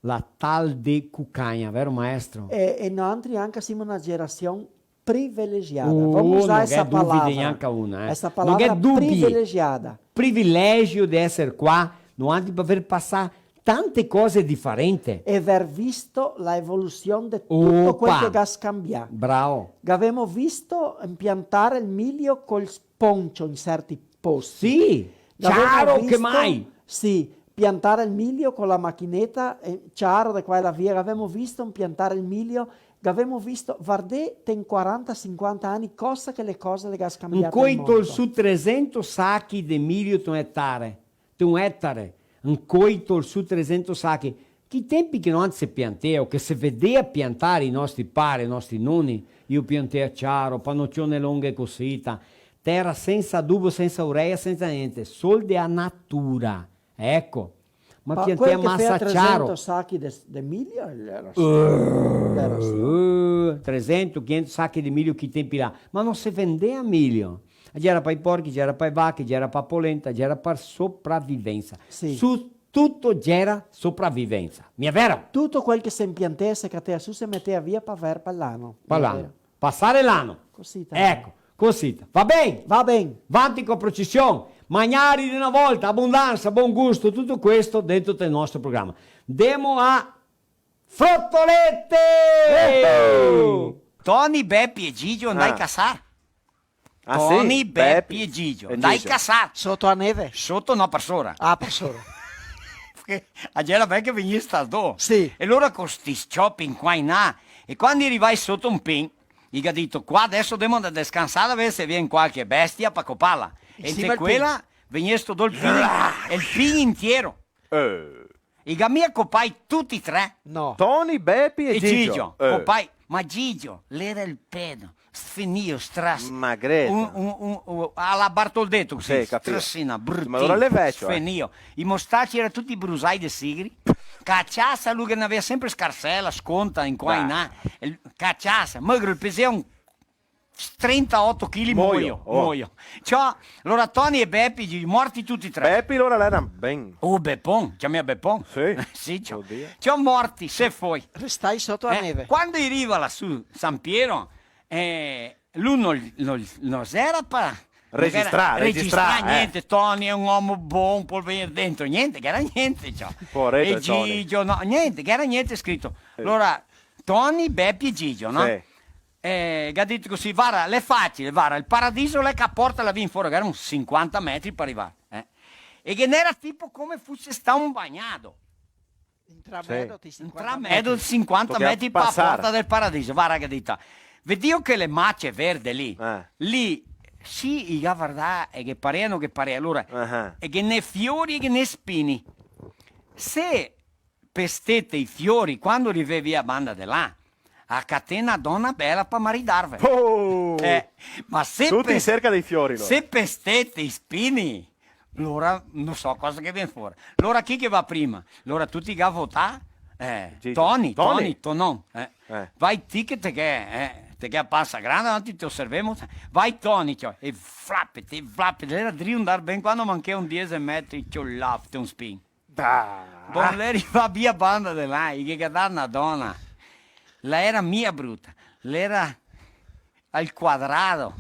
la tal de cucagna, vero maestro? E, e noantri anca semo na gerasion privilegiada. Oh, vamos usar essa palavra. No gh'è duvide gnanca una, eh. Essa palavra privilegiada. No gh'è dubi. Privilégio de esser qua, noantri par aver pasà tante cose diferente. E aver visto la evolusion de tuto quel che ga scambià. Bravo. Gavemo visto impiantar el milio col poncio in certi posti. Sì, gavemo ciaro che visto, mai. Sì, piantare el milio co la machineta, eh, ciaro de qua e là via, gavemo visto piantare el milio, gavemo visto, vardè, ten quaranta, sinquanta ani, cosa che le cose le ga scanbià el mondo. Incoi tol su tresento sachi de milio te un etare, te un etare, incoi tol su tresento sachi. Chi tempi che no se piantea, o che se vedea piantare i nostri pare, i nostri noni, i piantea ciaro, panocione longhe cosita, tera sensa adubo, sensa urea, sensa gnente, sol de a natura. Eco. Ma piantea masa ciaro. Quel che fea tresento sachi de, de milio, el era sì. Eh, el era sì. Eh, tresento, quinhentos sachi de milio chi tempi là. Ma no se vendea milio. Gera pa i porchi, gera pa i vachi, gera pa polenta, gera pa sopravivensa. Sì. Su tuto gera sopravivensa. Mia vero? Tuto quel che se impiantea, se catea su, se metea via pa ver pa l'ano. Pa l'ano. Mia vero? Pasare l'ano. Cosita. Eco, cosita. Va ben? Va ben. Vanti co procession. Magnari de na volta, abondansa, bon gusto, tuto questo dentro del nostro programa. Demo a Frotolete! Eco! Toni, Bepi e Gigio, ndai casar. Ah, sì? Toni, Bepi e Gigio. E Gigio. Ndai casar. Soto a neve? Soto no, par sora. Ah, par sora. Parché a gera ben che vegnea sta do. Sì. E lora co sti s-ciopi in qua in là. E quando i rivai soto un pin, i ga dito: "Qua deso demo ndar descansar, veder se vien qualche bestia pa coparla." E inte quela vegnea sto do el pin, el pin intiero. Eh. I ga mia copai tuti tre. No. Toni, Bepi e Gigio. E Gigio, eh, copai. Ma Gigio, l'era el pedo, sfinìo, stras-, ma Greta. Un, un, un, un, a la Bartoldeto cusì, sì, capìo, strasina, brutin, ma alora l'è vecio, eh, sfinìo. I mostaci era tuti brusai de sigri. Caciasa, lu che n'avea sempre scarsela, sconta, in qua, in là. Dai. El, caciasa, magro, el pesea un trentaoto chili, moio, moio, oh. Ciò, alora Toni e Bepi, morti tuti tre. Bepi, alora l'era ben. Oh, Bepon, ciamea Bepon? Sì. Sì, ciò. Odio. Ciò, morti, se foi. Restai soto a neve. Quando i riva là su San Piero, eh, lu no, no, no gera pa registrà, registrà, eh. Gnente, Toni l'è un omo bon, pol vegner dentro, gnente, gera gnente, ciò. Povereto Toni. E Gigio, no, gnente, gera gnente scrito. Sì. Alora, Toni, Bepi e Gigio, no? Sì. Eh, ga dito cusì: "Vara, l'è facile, vara, el paradiso l'è che a porta là vin fora", che gera un sinquanta metri par rivar, eh. E che n'era tipo come fuse stà un bagnado. Intramedo, sì, te sinquanta metri. Intramedo, sinquanta metri pa porta del paradiso. Vara, ga dito: "Vedìo che le mace verde lì?" Eh. Lì, sì, i ga vardà, e che pareano, che parea, alora, e che n'è fiori e che n'è spini. Se pestete i fiori, quando rivè via banda de là, a catè na dona bela pa maridarve. Oh! Eh, ma se... Tuti in serca dei fiori, alora. Se pestete i spini, alora no so cosa che vien fora. Alora chi che va prima? Alora tuti ga votà? Eh, Gigio. Toni, Toni. Toni, Tonon, eh. Eh. Vai ti che te ghè, eh, te ghè a pansa granda, noantri te oservemo. Vai Toni, ciò, e flapete, e flapete, l'era drio ndar ben quando manchea un diese metri, ciò, là, te un spin. Bah. Bon, l'è rivà via banda de là, i ghe ga dà na dona. La era mia bruta, l'era al quadrado,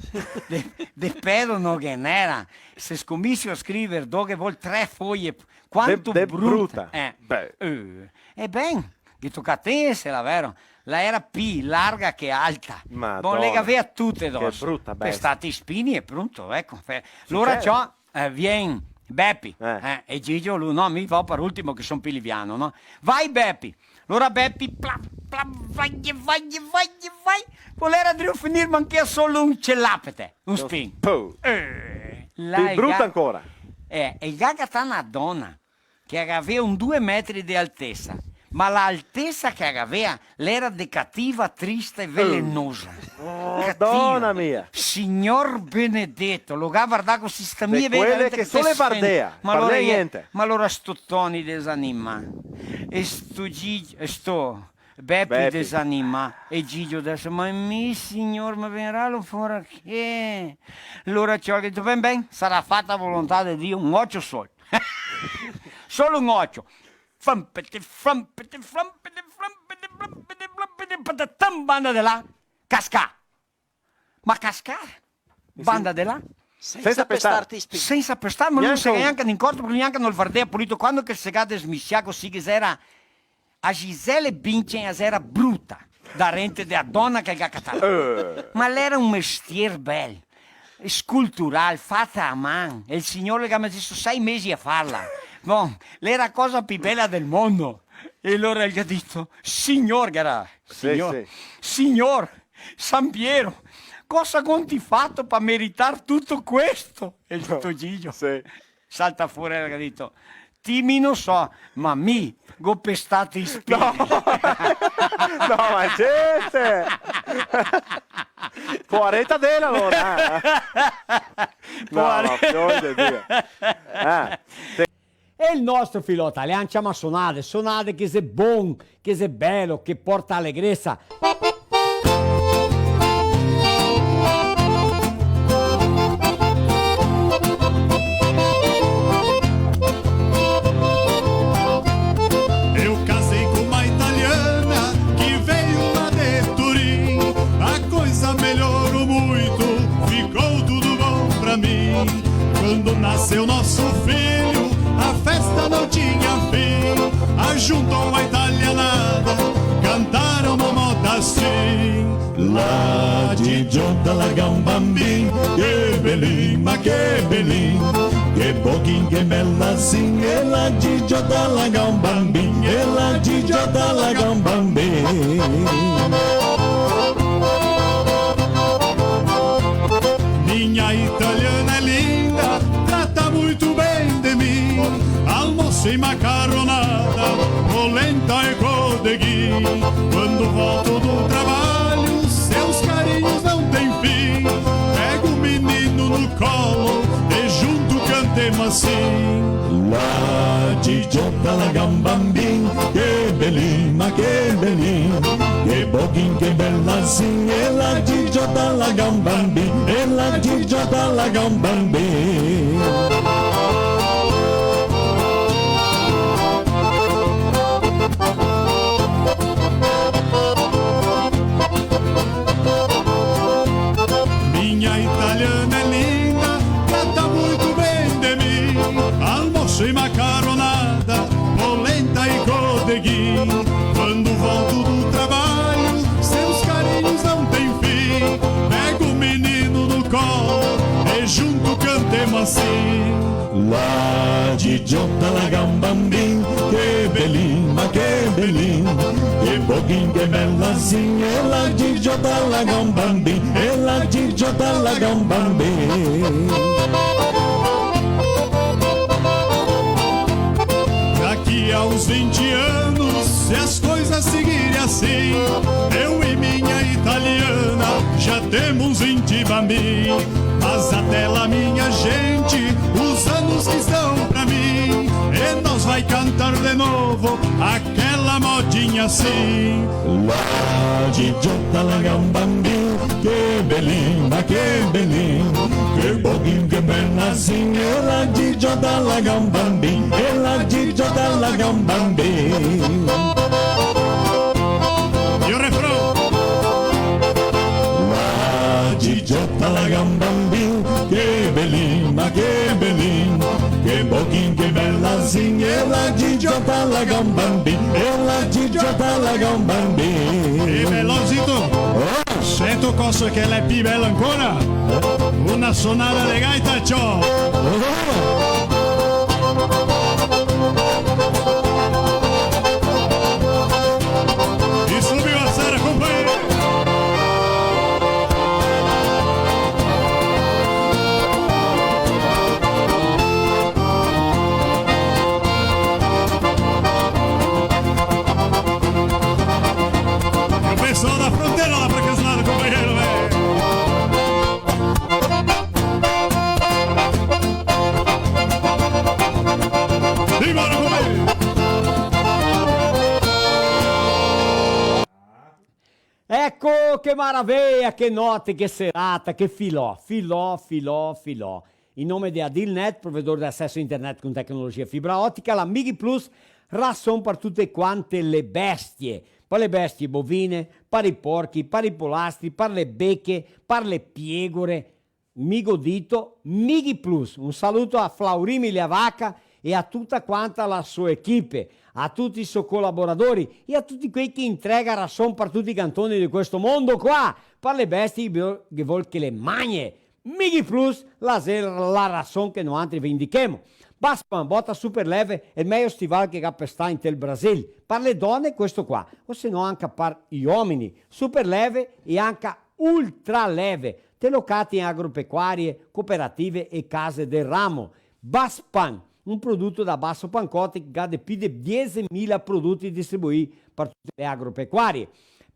de, de pedo no ghe n'era. Se scominsio a scriver do ghe vol tre foie, quanto de, de bruta. Bruta. Eh. Beh. Eh, e ben, ghe toca tegnersela, vero? La era pi larga che alta. Madona. Bon, le gavea tute doso. Che bruta bestia. Pestà i spini e pronto, eco. Fe-, alora ciò, eh, vien Bepi, eh, e Gigio, lu, no, mi vao par ultimo che son pi liviano, no? Vai Bepi! Alora Bepi, pla, pla, vai, vai, vai, vai, po l'era drio finir, manchea solo un celapete, un spin. Puh. Eh, là pi bruta ancora. Eh, e el ga catà na dona che a gavea un due metri de altesa, ma la altesa che a gavea l'era de cativa, trista e velenosa. Oh, cativa. Madona mia! Signor benedeto, lo ga vardà cusì, sta mia... De quele che solo vardea, ma alora gnente. Ma alora sto Toni desanimà, e sto Gigi, e sto Bepi desanimà, e Gigio deso: "Ma mi, signor, ma vegnaralo fora che?" Alora ciò, el ga dito: "Ben, ben, sarà fata a volontà de Dio, un ocio sol." Solo un ocio. Flampete, flampete, flampete, flampete, flampete, flampete, patatam, banda de là, cascà. Ma cascà? Banda de là? Sensa pestar. Sensa pestar, ma no se ga gnanca incorto, parché gnanca no el vardea pulito. Quando che se ga desmisià cusì, che gera a Gisele Bündchen, a gera bruta, darente de a dona che el ga catà. Eh. Ma l'era un mestier bel. scultural, fata a man, e el signor el ga meso sei mesi a farla. Bon, l'era la cosa pi bela del mondo. E alora el ga dito: "Signor, gara, sì, signor, sì, signor San Piero, cosa gonti fato pa meritar tuto questo?" E el ga dito, Gigio, sì, salta fora e el ga dito: "Ti mi no so, ma mi go pestà i spini." No. No, ma gente! Poareta de ela, alora, eh. No, ma fioi de Dio. Eh, sì. E el nostro Filò Talian ciama sonade, sonade che xe bon, che xe belo, che porta alegresa. Eu casei com uma italiana que veio lá de Turim. A coisa melhorou muito, ficou tudo bom pra mim. Quando nasceu nosso filho, a festa não tinha fim. Ajuntou a italianada, cantaram uma moda assim. La gigiota la ga un bambin, che belin, ma che belin, che bochin, che bel nasin, e la gigiota la ga un bambin, e la gigiota la ga un bambin. Minha italiana é linda, trata muito bem de mim. Almoço e macarronada, polenta e codegui. Quando volto do trabalho, seus carinhos não têm fim. Pego o menino no colo e junto cantemos assim. La gigiota la ga un bambin, che belin, ma che belin, che bochin, che bel nasin, e la gigiota la ga un bambin, e la gigiota la ga un bambin. Minha italiana é linda, trata muito bem de mim. Almoço e macarronada, polenta e codegui. Quando volto do trabalho, seus carinhos não têm fim. Pego o menino no colo e junto cantemos assim. La gigiota la ga un bambin, che belin, ma che belin, che bochin, che bel nasin, e la gigiota la ga un bambin, e la gigiota la ga un bambin. Daqui a uns vinte anos, se as coisas seguirem assim, eu e minha italiana já temos vinte bambins. Mas até lá, minha gente, os anos que estão pra mim, e nós vai cantar de novo aquela modinha assim. La gigiota la ga un bambin, che belin, ma che belin, che bochin, che bel nasin, e la gigiota la ga un bambin, e la gigiota la ga un bambin. E o refrão? La gigiota la ga un bambin, che belin, ma che belin, che bochin, che bel nasin, e la gigiota la ga un bambin, e la gigiota la ga un bambin. E Melosito, oh, seto cosa che l'è pi bela ancora? Una sonada de gaita, ciò. Oh. Isso, viva a Sara, companheiro! E o pessoal da fronteira lá pra aquele lado, companheiro, velho. Simbora, companheiro! Eco, che maraveia, che note, che serata, che filò, filò, filò, filò. In nome de Adilnet, provedor de aceso a internet con tecnologia fibra otica, la Mighi Plus, rason par tute quante le bestie. Par le bestie bovine, par i porchi, par i polastri, par le beche, par le piegore, Migodito, Mighi Plus. Un saluto a Flaurimili Leavaca e a tuta quanta la so equipe, a tuti i so colaboradori e a tuti quei che intrega rason par tuti i cantoni de questo mondo qua, par le bestie che vol che le magne. Mighi Plus, la xe la rason che noantri ve indichemo. Baspan, bota super leve, el mejo stival che ga pestà inte el Brasil. Par le done, questo qua. O se no anca par i omini. Super leve e anca ultra leve. Te lo cati in agropecuarie, cooperative e case del ramo. Baspan, un produto da Basso Pancotti che ga de pi de diesemila produti distribuì par tute le agropecuarie.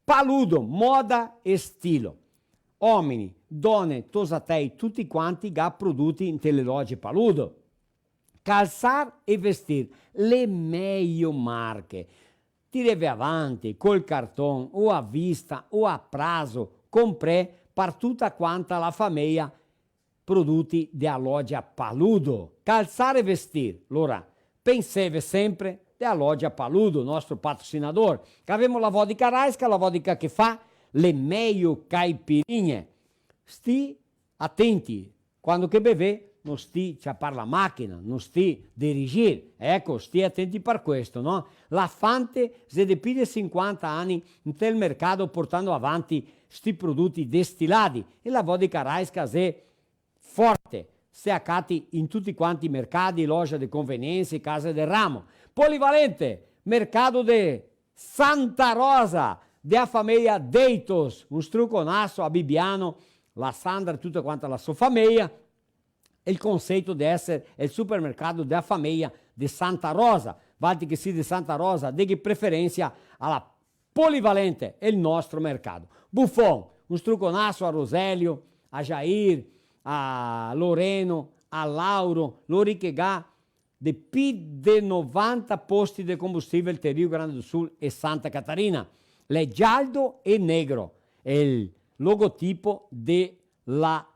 Paludo, moda e stilo. Omini, done, tosatei, tuti quanti ga produti inte le loge Paludo. Calsar e vestir, le mejo marche. Tireve avanti col carton, o a vista, o a prazo, comprè par tuta quanta la fameja produti de a loja Paludo. Calsar e vestir, lora, penseve sempre de a loja Paludo, nostro patrocinador. Gavemo la vodka Raiska, la vodka che fa le mejo caipirinhe. Sti atenti, quando che bevè, no sti ciapar la machina, no sti dirigir. Eco, sti atenti par questo, no? La Fante xe de pi de sinquanta ani inte el mercato portando avanti sti produti destiladi e la vodka Raiska xe forte. Se a cati in tuti quanti i mercadi, loja de convenienza, case del ramo. Polivalente, mercato de Santa Rosa, de a fameja Deitos, un struconaso a Bibiano, la Sandra e tuta quanta la so fameja, el conceito de eser el supermercado de a fameja de Santa Rosa. Valtri che sì de Santa Rosa, deghe preferensia a la Polivalente, el nostro mercato. Buffon, un struconaso a Roselio, a Jair, a Loreno, a Lauro, lori che ga de pi de novanta posti de combustível te Rio Grande do Sul e Santa Catarina. L'è giallo e negro, el logotipo de la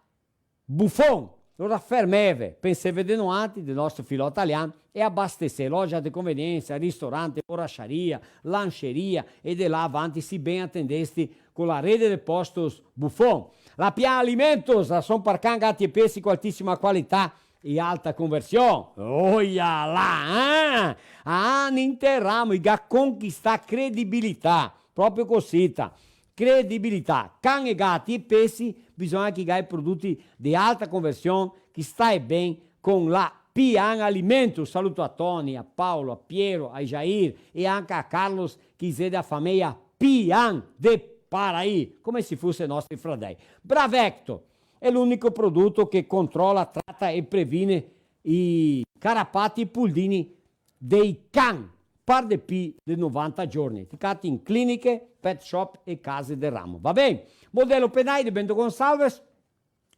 Buffon. Lora fermeve, penseve de noantri, del nostro filò talian, e abastesé, loja de convenienza, ristorante, borracharia, lancheria, e de là avanti sì ben atendesti co la rede de postos Buffon. La Pian Alimentos, rason par can, gati e pesi co altisima qualità e alta conversion. Oia là, eh? Ah, n'interamo, i ga conquistà credibilità, proprio cosita. Credibilità. Can e gati e pesi, bisogna che i ga i produti de alta conversion, che stae ben con la Pian Alimentos. Saluto a Toni, a Paolo, a Piero, a Jair e anca a Carlos, che i xe de a fameja Pian de Paraí, come se fose nostri fradei. Bravecto, xe l'unico produto che controla, trata e previne i carapati e puldini dei can, par de pi de novanta giorni. Te cati in cliniche, pet shop e case de ramo. Va ben? Modelo Penai de Bento Gonçalves,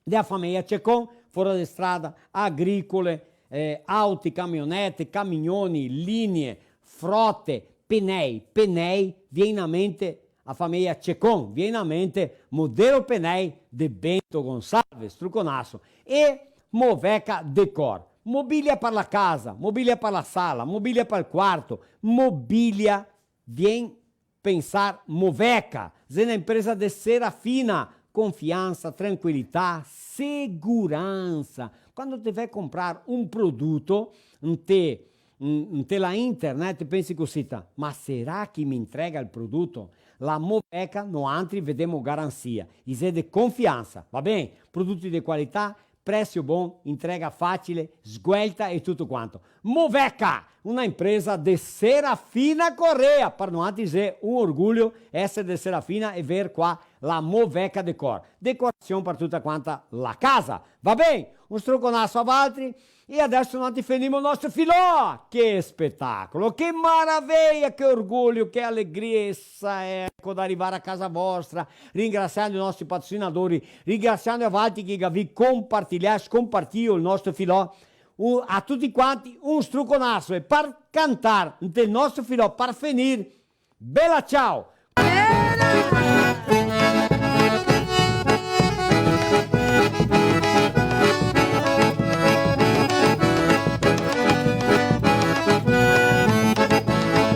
de a fameja Cecon, fora de strada, agricole, eh, auti, camionete, camignoni, linie, frote, penei, penei, vien in mente a fameja Cecon, vien in mente Modelo Penei de Bento Gonçalves, struconaso, e Moveca Decor. Mobilia par la casa, mobilia par la sala, mobilia par el quarto, mobilia, vien pensar Moveca. Xe na impresa de Serafina, confiansa, tranquilità, seguransa. Quando te vai comprar un produto, inte, in, inte la internet, pensi cosita: "Ma sarà che i me entrega el produto?" La Moveca, noantri vedemo garansia. I xe de confiansa, va ben? Produti de qualità, presio bon, entrega facile, sguelta e tuto quanto. Moveca, una impresa de Serafina Corrêa. Par noantri xe un orgulio eser de Serafina e ver qua la Moveca Decor. Decorasion par tuta quanta la casa. Va ben? Un struconaso a valtri. E adeso noantri fenimo el nostro filò. Che spetacolo, che maraveia, che orgulio, che alegresa, eco, da rivar a casa vostra. Ringrasiando i nostri patrocinadori, ringrasiando a valtri che gavì compartilià, scompartìo el nostro filò. Un, a tuti quanti un struconaso e par cantar del nostro filò, par fenir, bela ciao!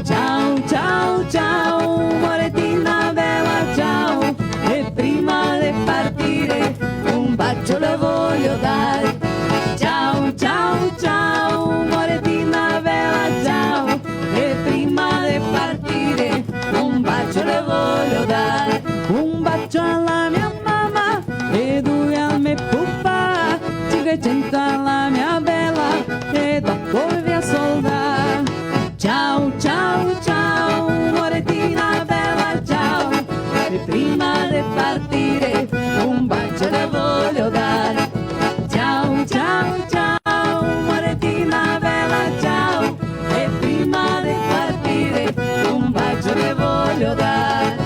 Ciao, ciao, ciao, moretina bela, ciao. E prima de partire un bacio le voglio dare. Ciao, ciao, ciao, moretina bela, ciao. E prima de partire un bacio le voglio dare. Ciao, ciao, ciao, moretina bela, ciao. E prima de partire, un bacio le voglio dare. Ciao, ciao, ciao, moretina bela, ciao. E prima de partire, un bacio le voglio dare.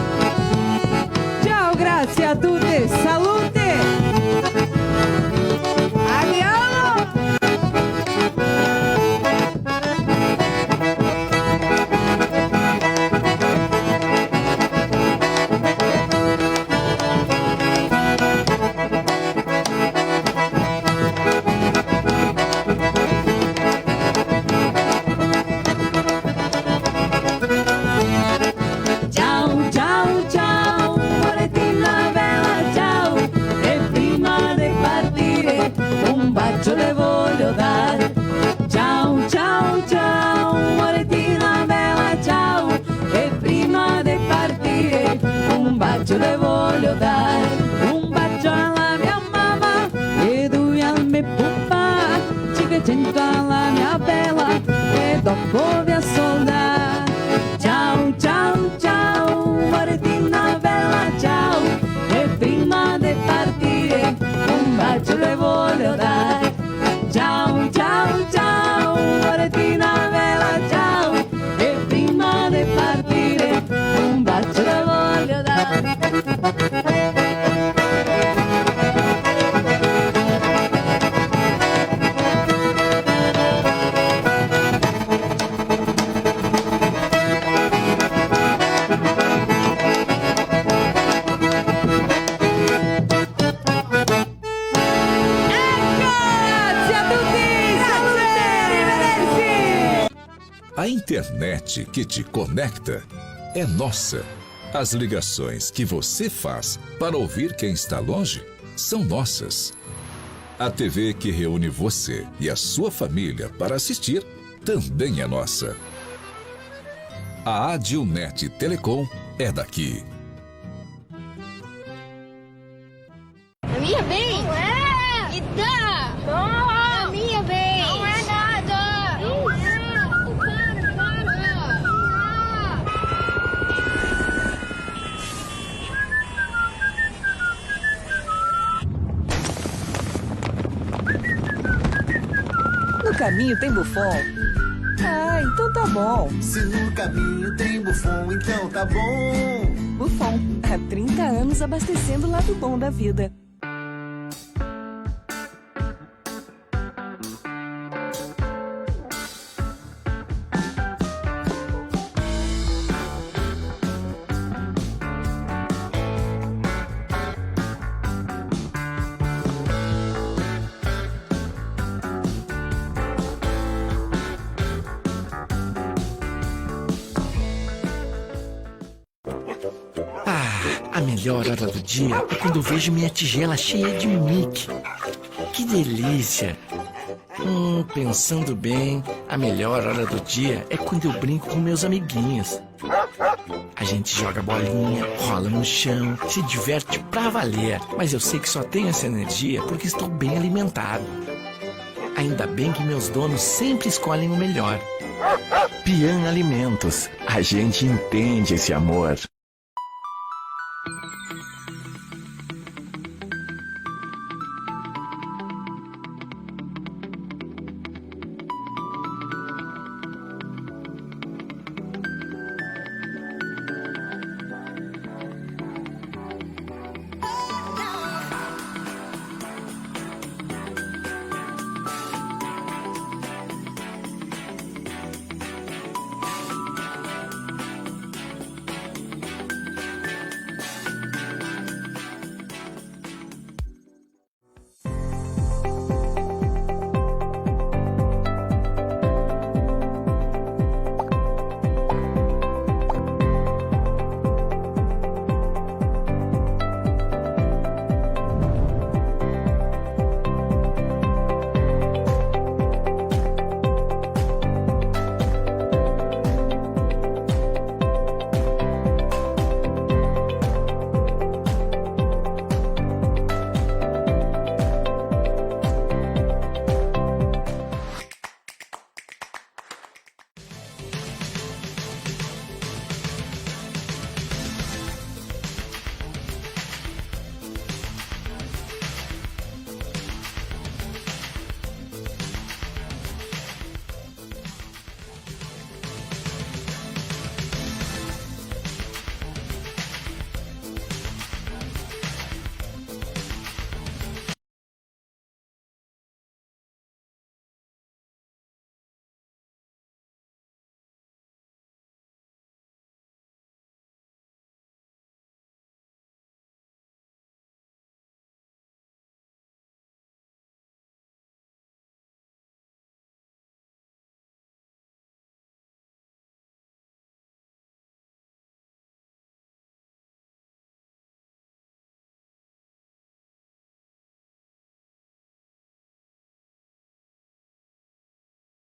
Ciao, grazie a tutti, salute! Andiamo! Ciao, ciao, ciao, moretina bela, ciao. E prima de partire, un bacio le voglio dare. Ciao, ciao, ciao, moretina bela, ciao. E prima de partire, un bacio le voglio dare. Un bacio alla mia mamma e due al me papà. Cinquecento alla mia bela e dopo via soldà. Ciao, ciao, ciao, moretina bela, ciao. E prima de partire, un bacio le voglio dare. Ciao, ciao, ciao, moretina bela, ciao. E prima de partire, un bacio le voglio dare. Ecco! Grazie a tutti! Salute! Arrivederci! A internet que te conecta é nossa. As ligações que você faz para ouvir quem está longe são nossas. A T V que reúne você e a sua família para assistir também é nossa. A Adilnet Telecom é daqui. A minha vez? Não é! Me dá! Não! A minha vez! Não é nada! Não é! Para, para! No caminho tem Buffon? Ah, então tá bom. Se no caminho tem Buffon, então tá bom. Buffon, há trinta anos abastecendo o lado bom da vida. Ah, a melhor hora do dia é quando eu vejo minha tigela cheia de Mickey. Que delícia! Hum, pensando bem, a melhor hora do dia é quando eu brinco com meus amiguinhos. A gente joga bolinha, rola no chão, se diverte pra valer. Mas eu sei que só tenho essa energia porque estou bem alimentado. Ainda bem que meus donos sempre escolhem o melhor. Pian Alimentos, a gente entende esse amor.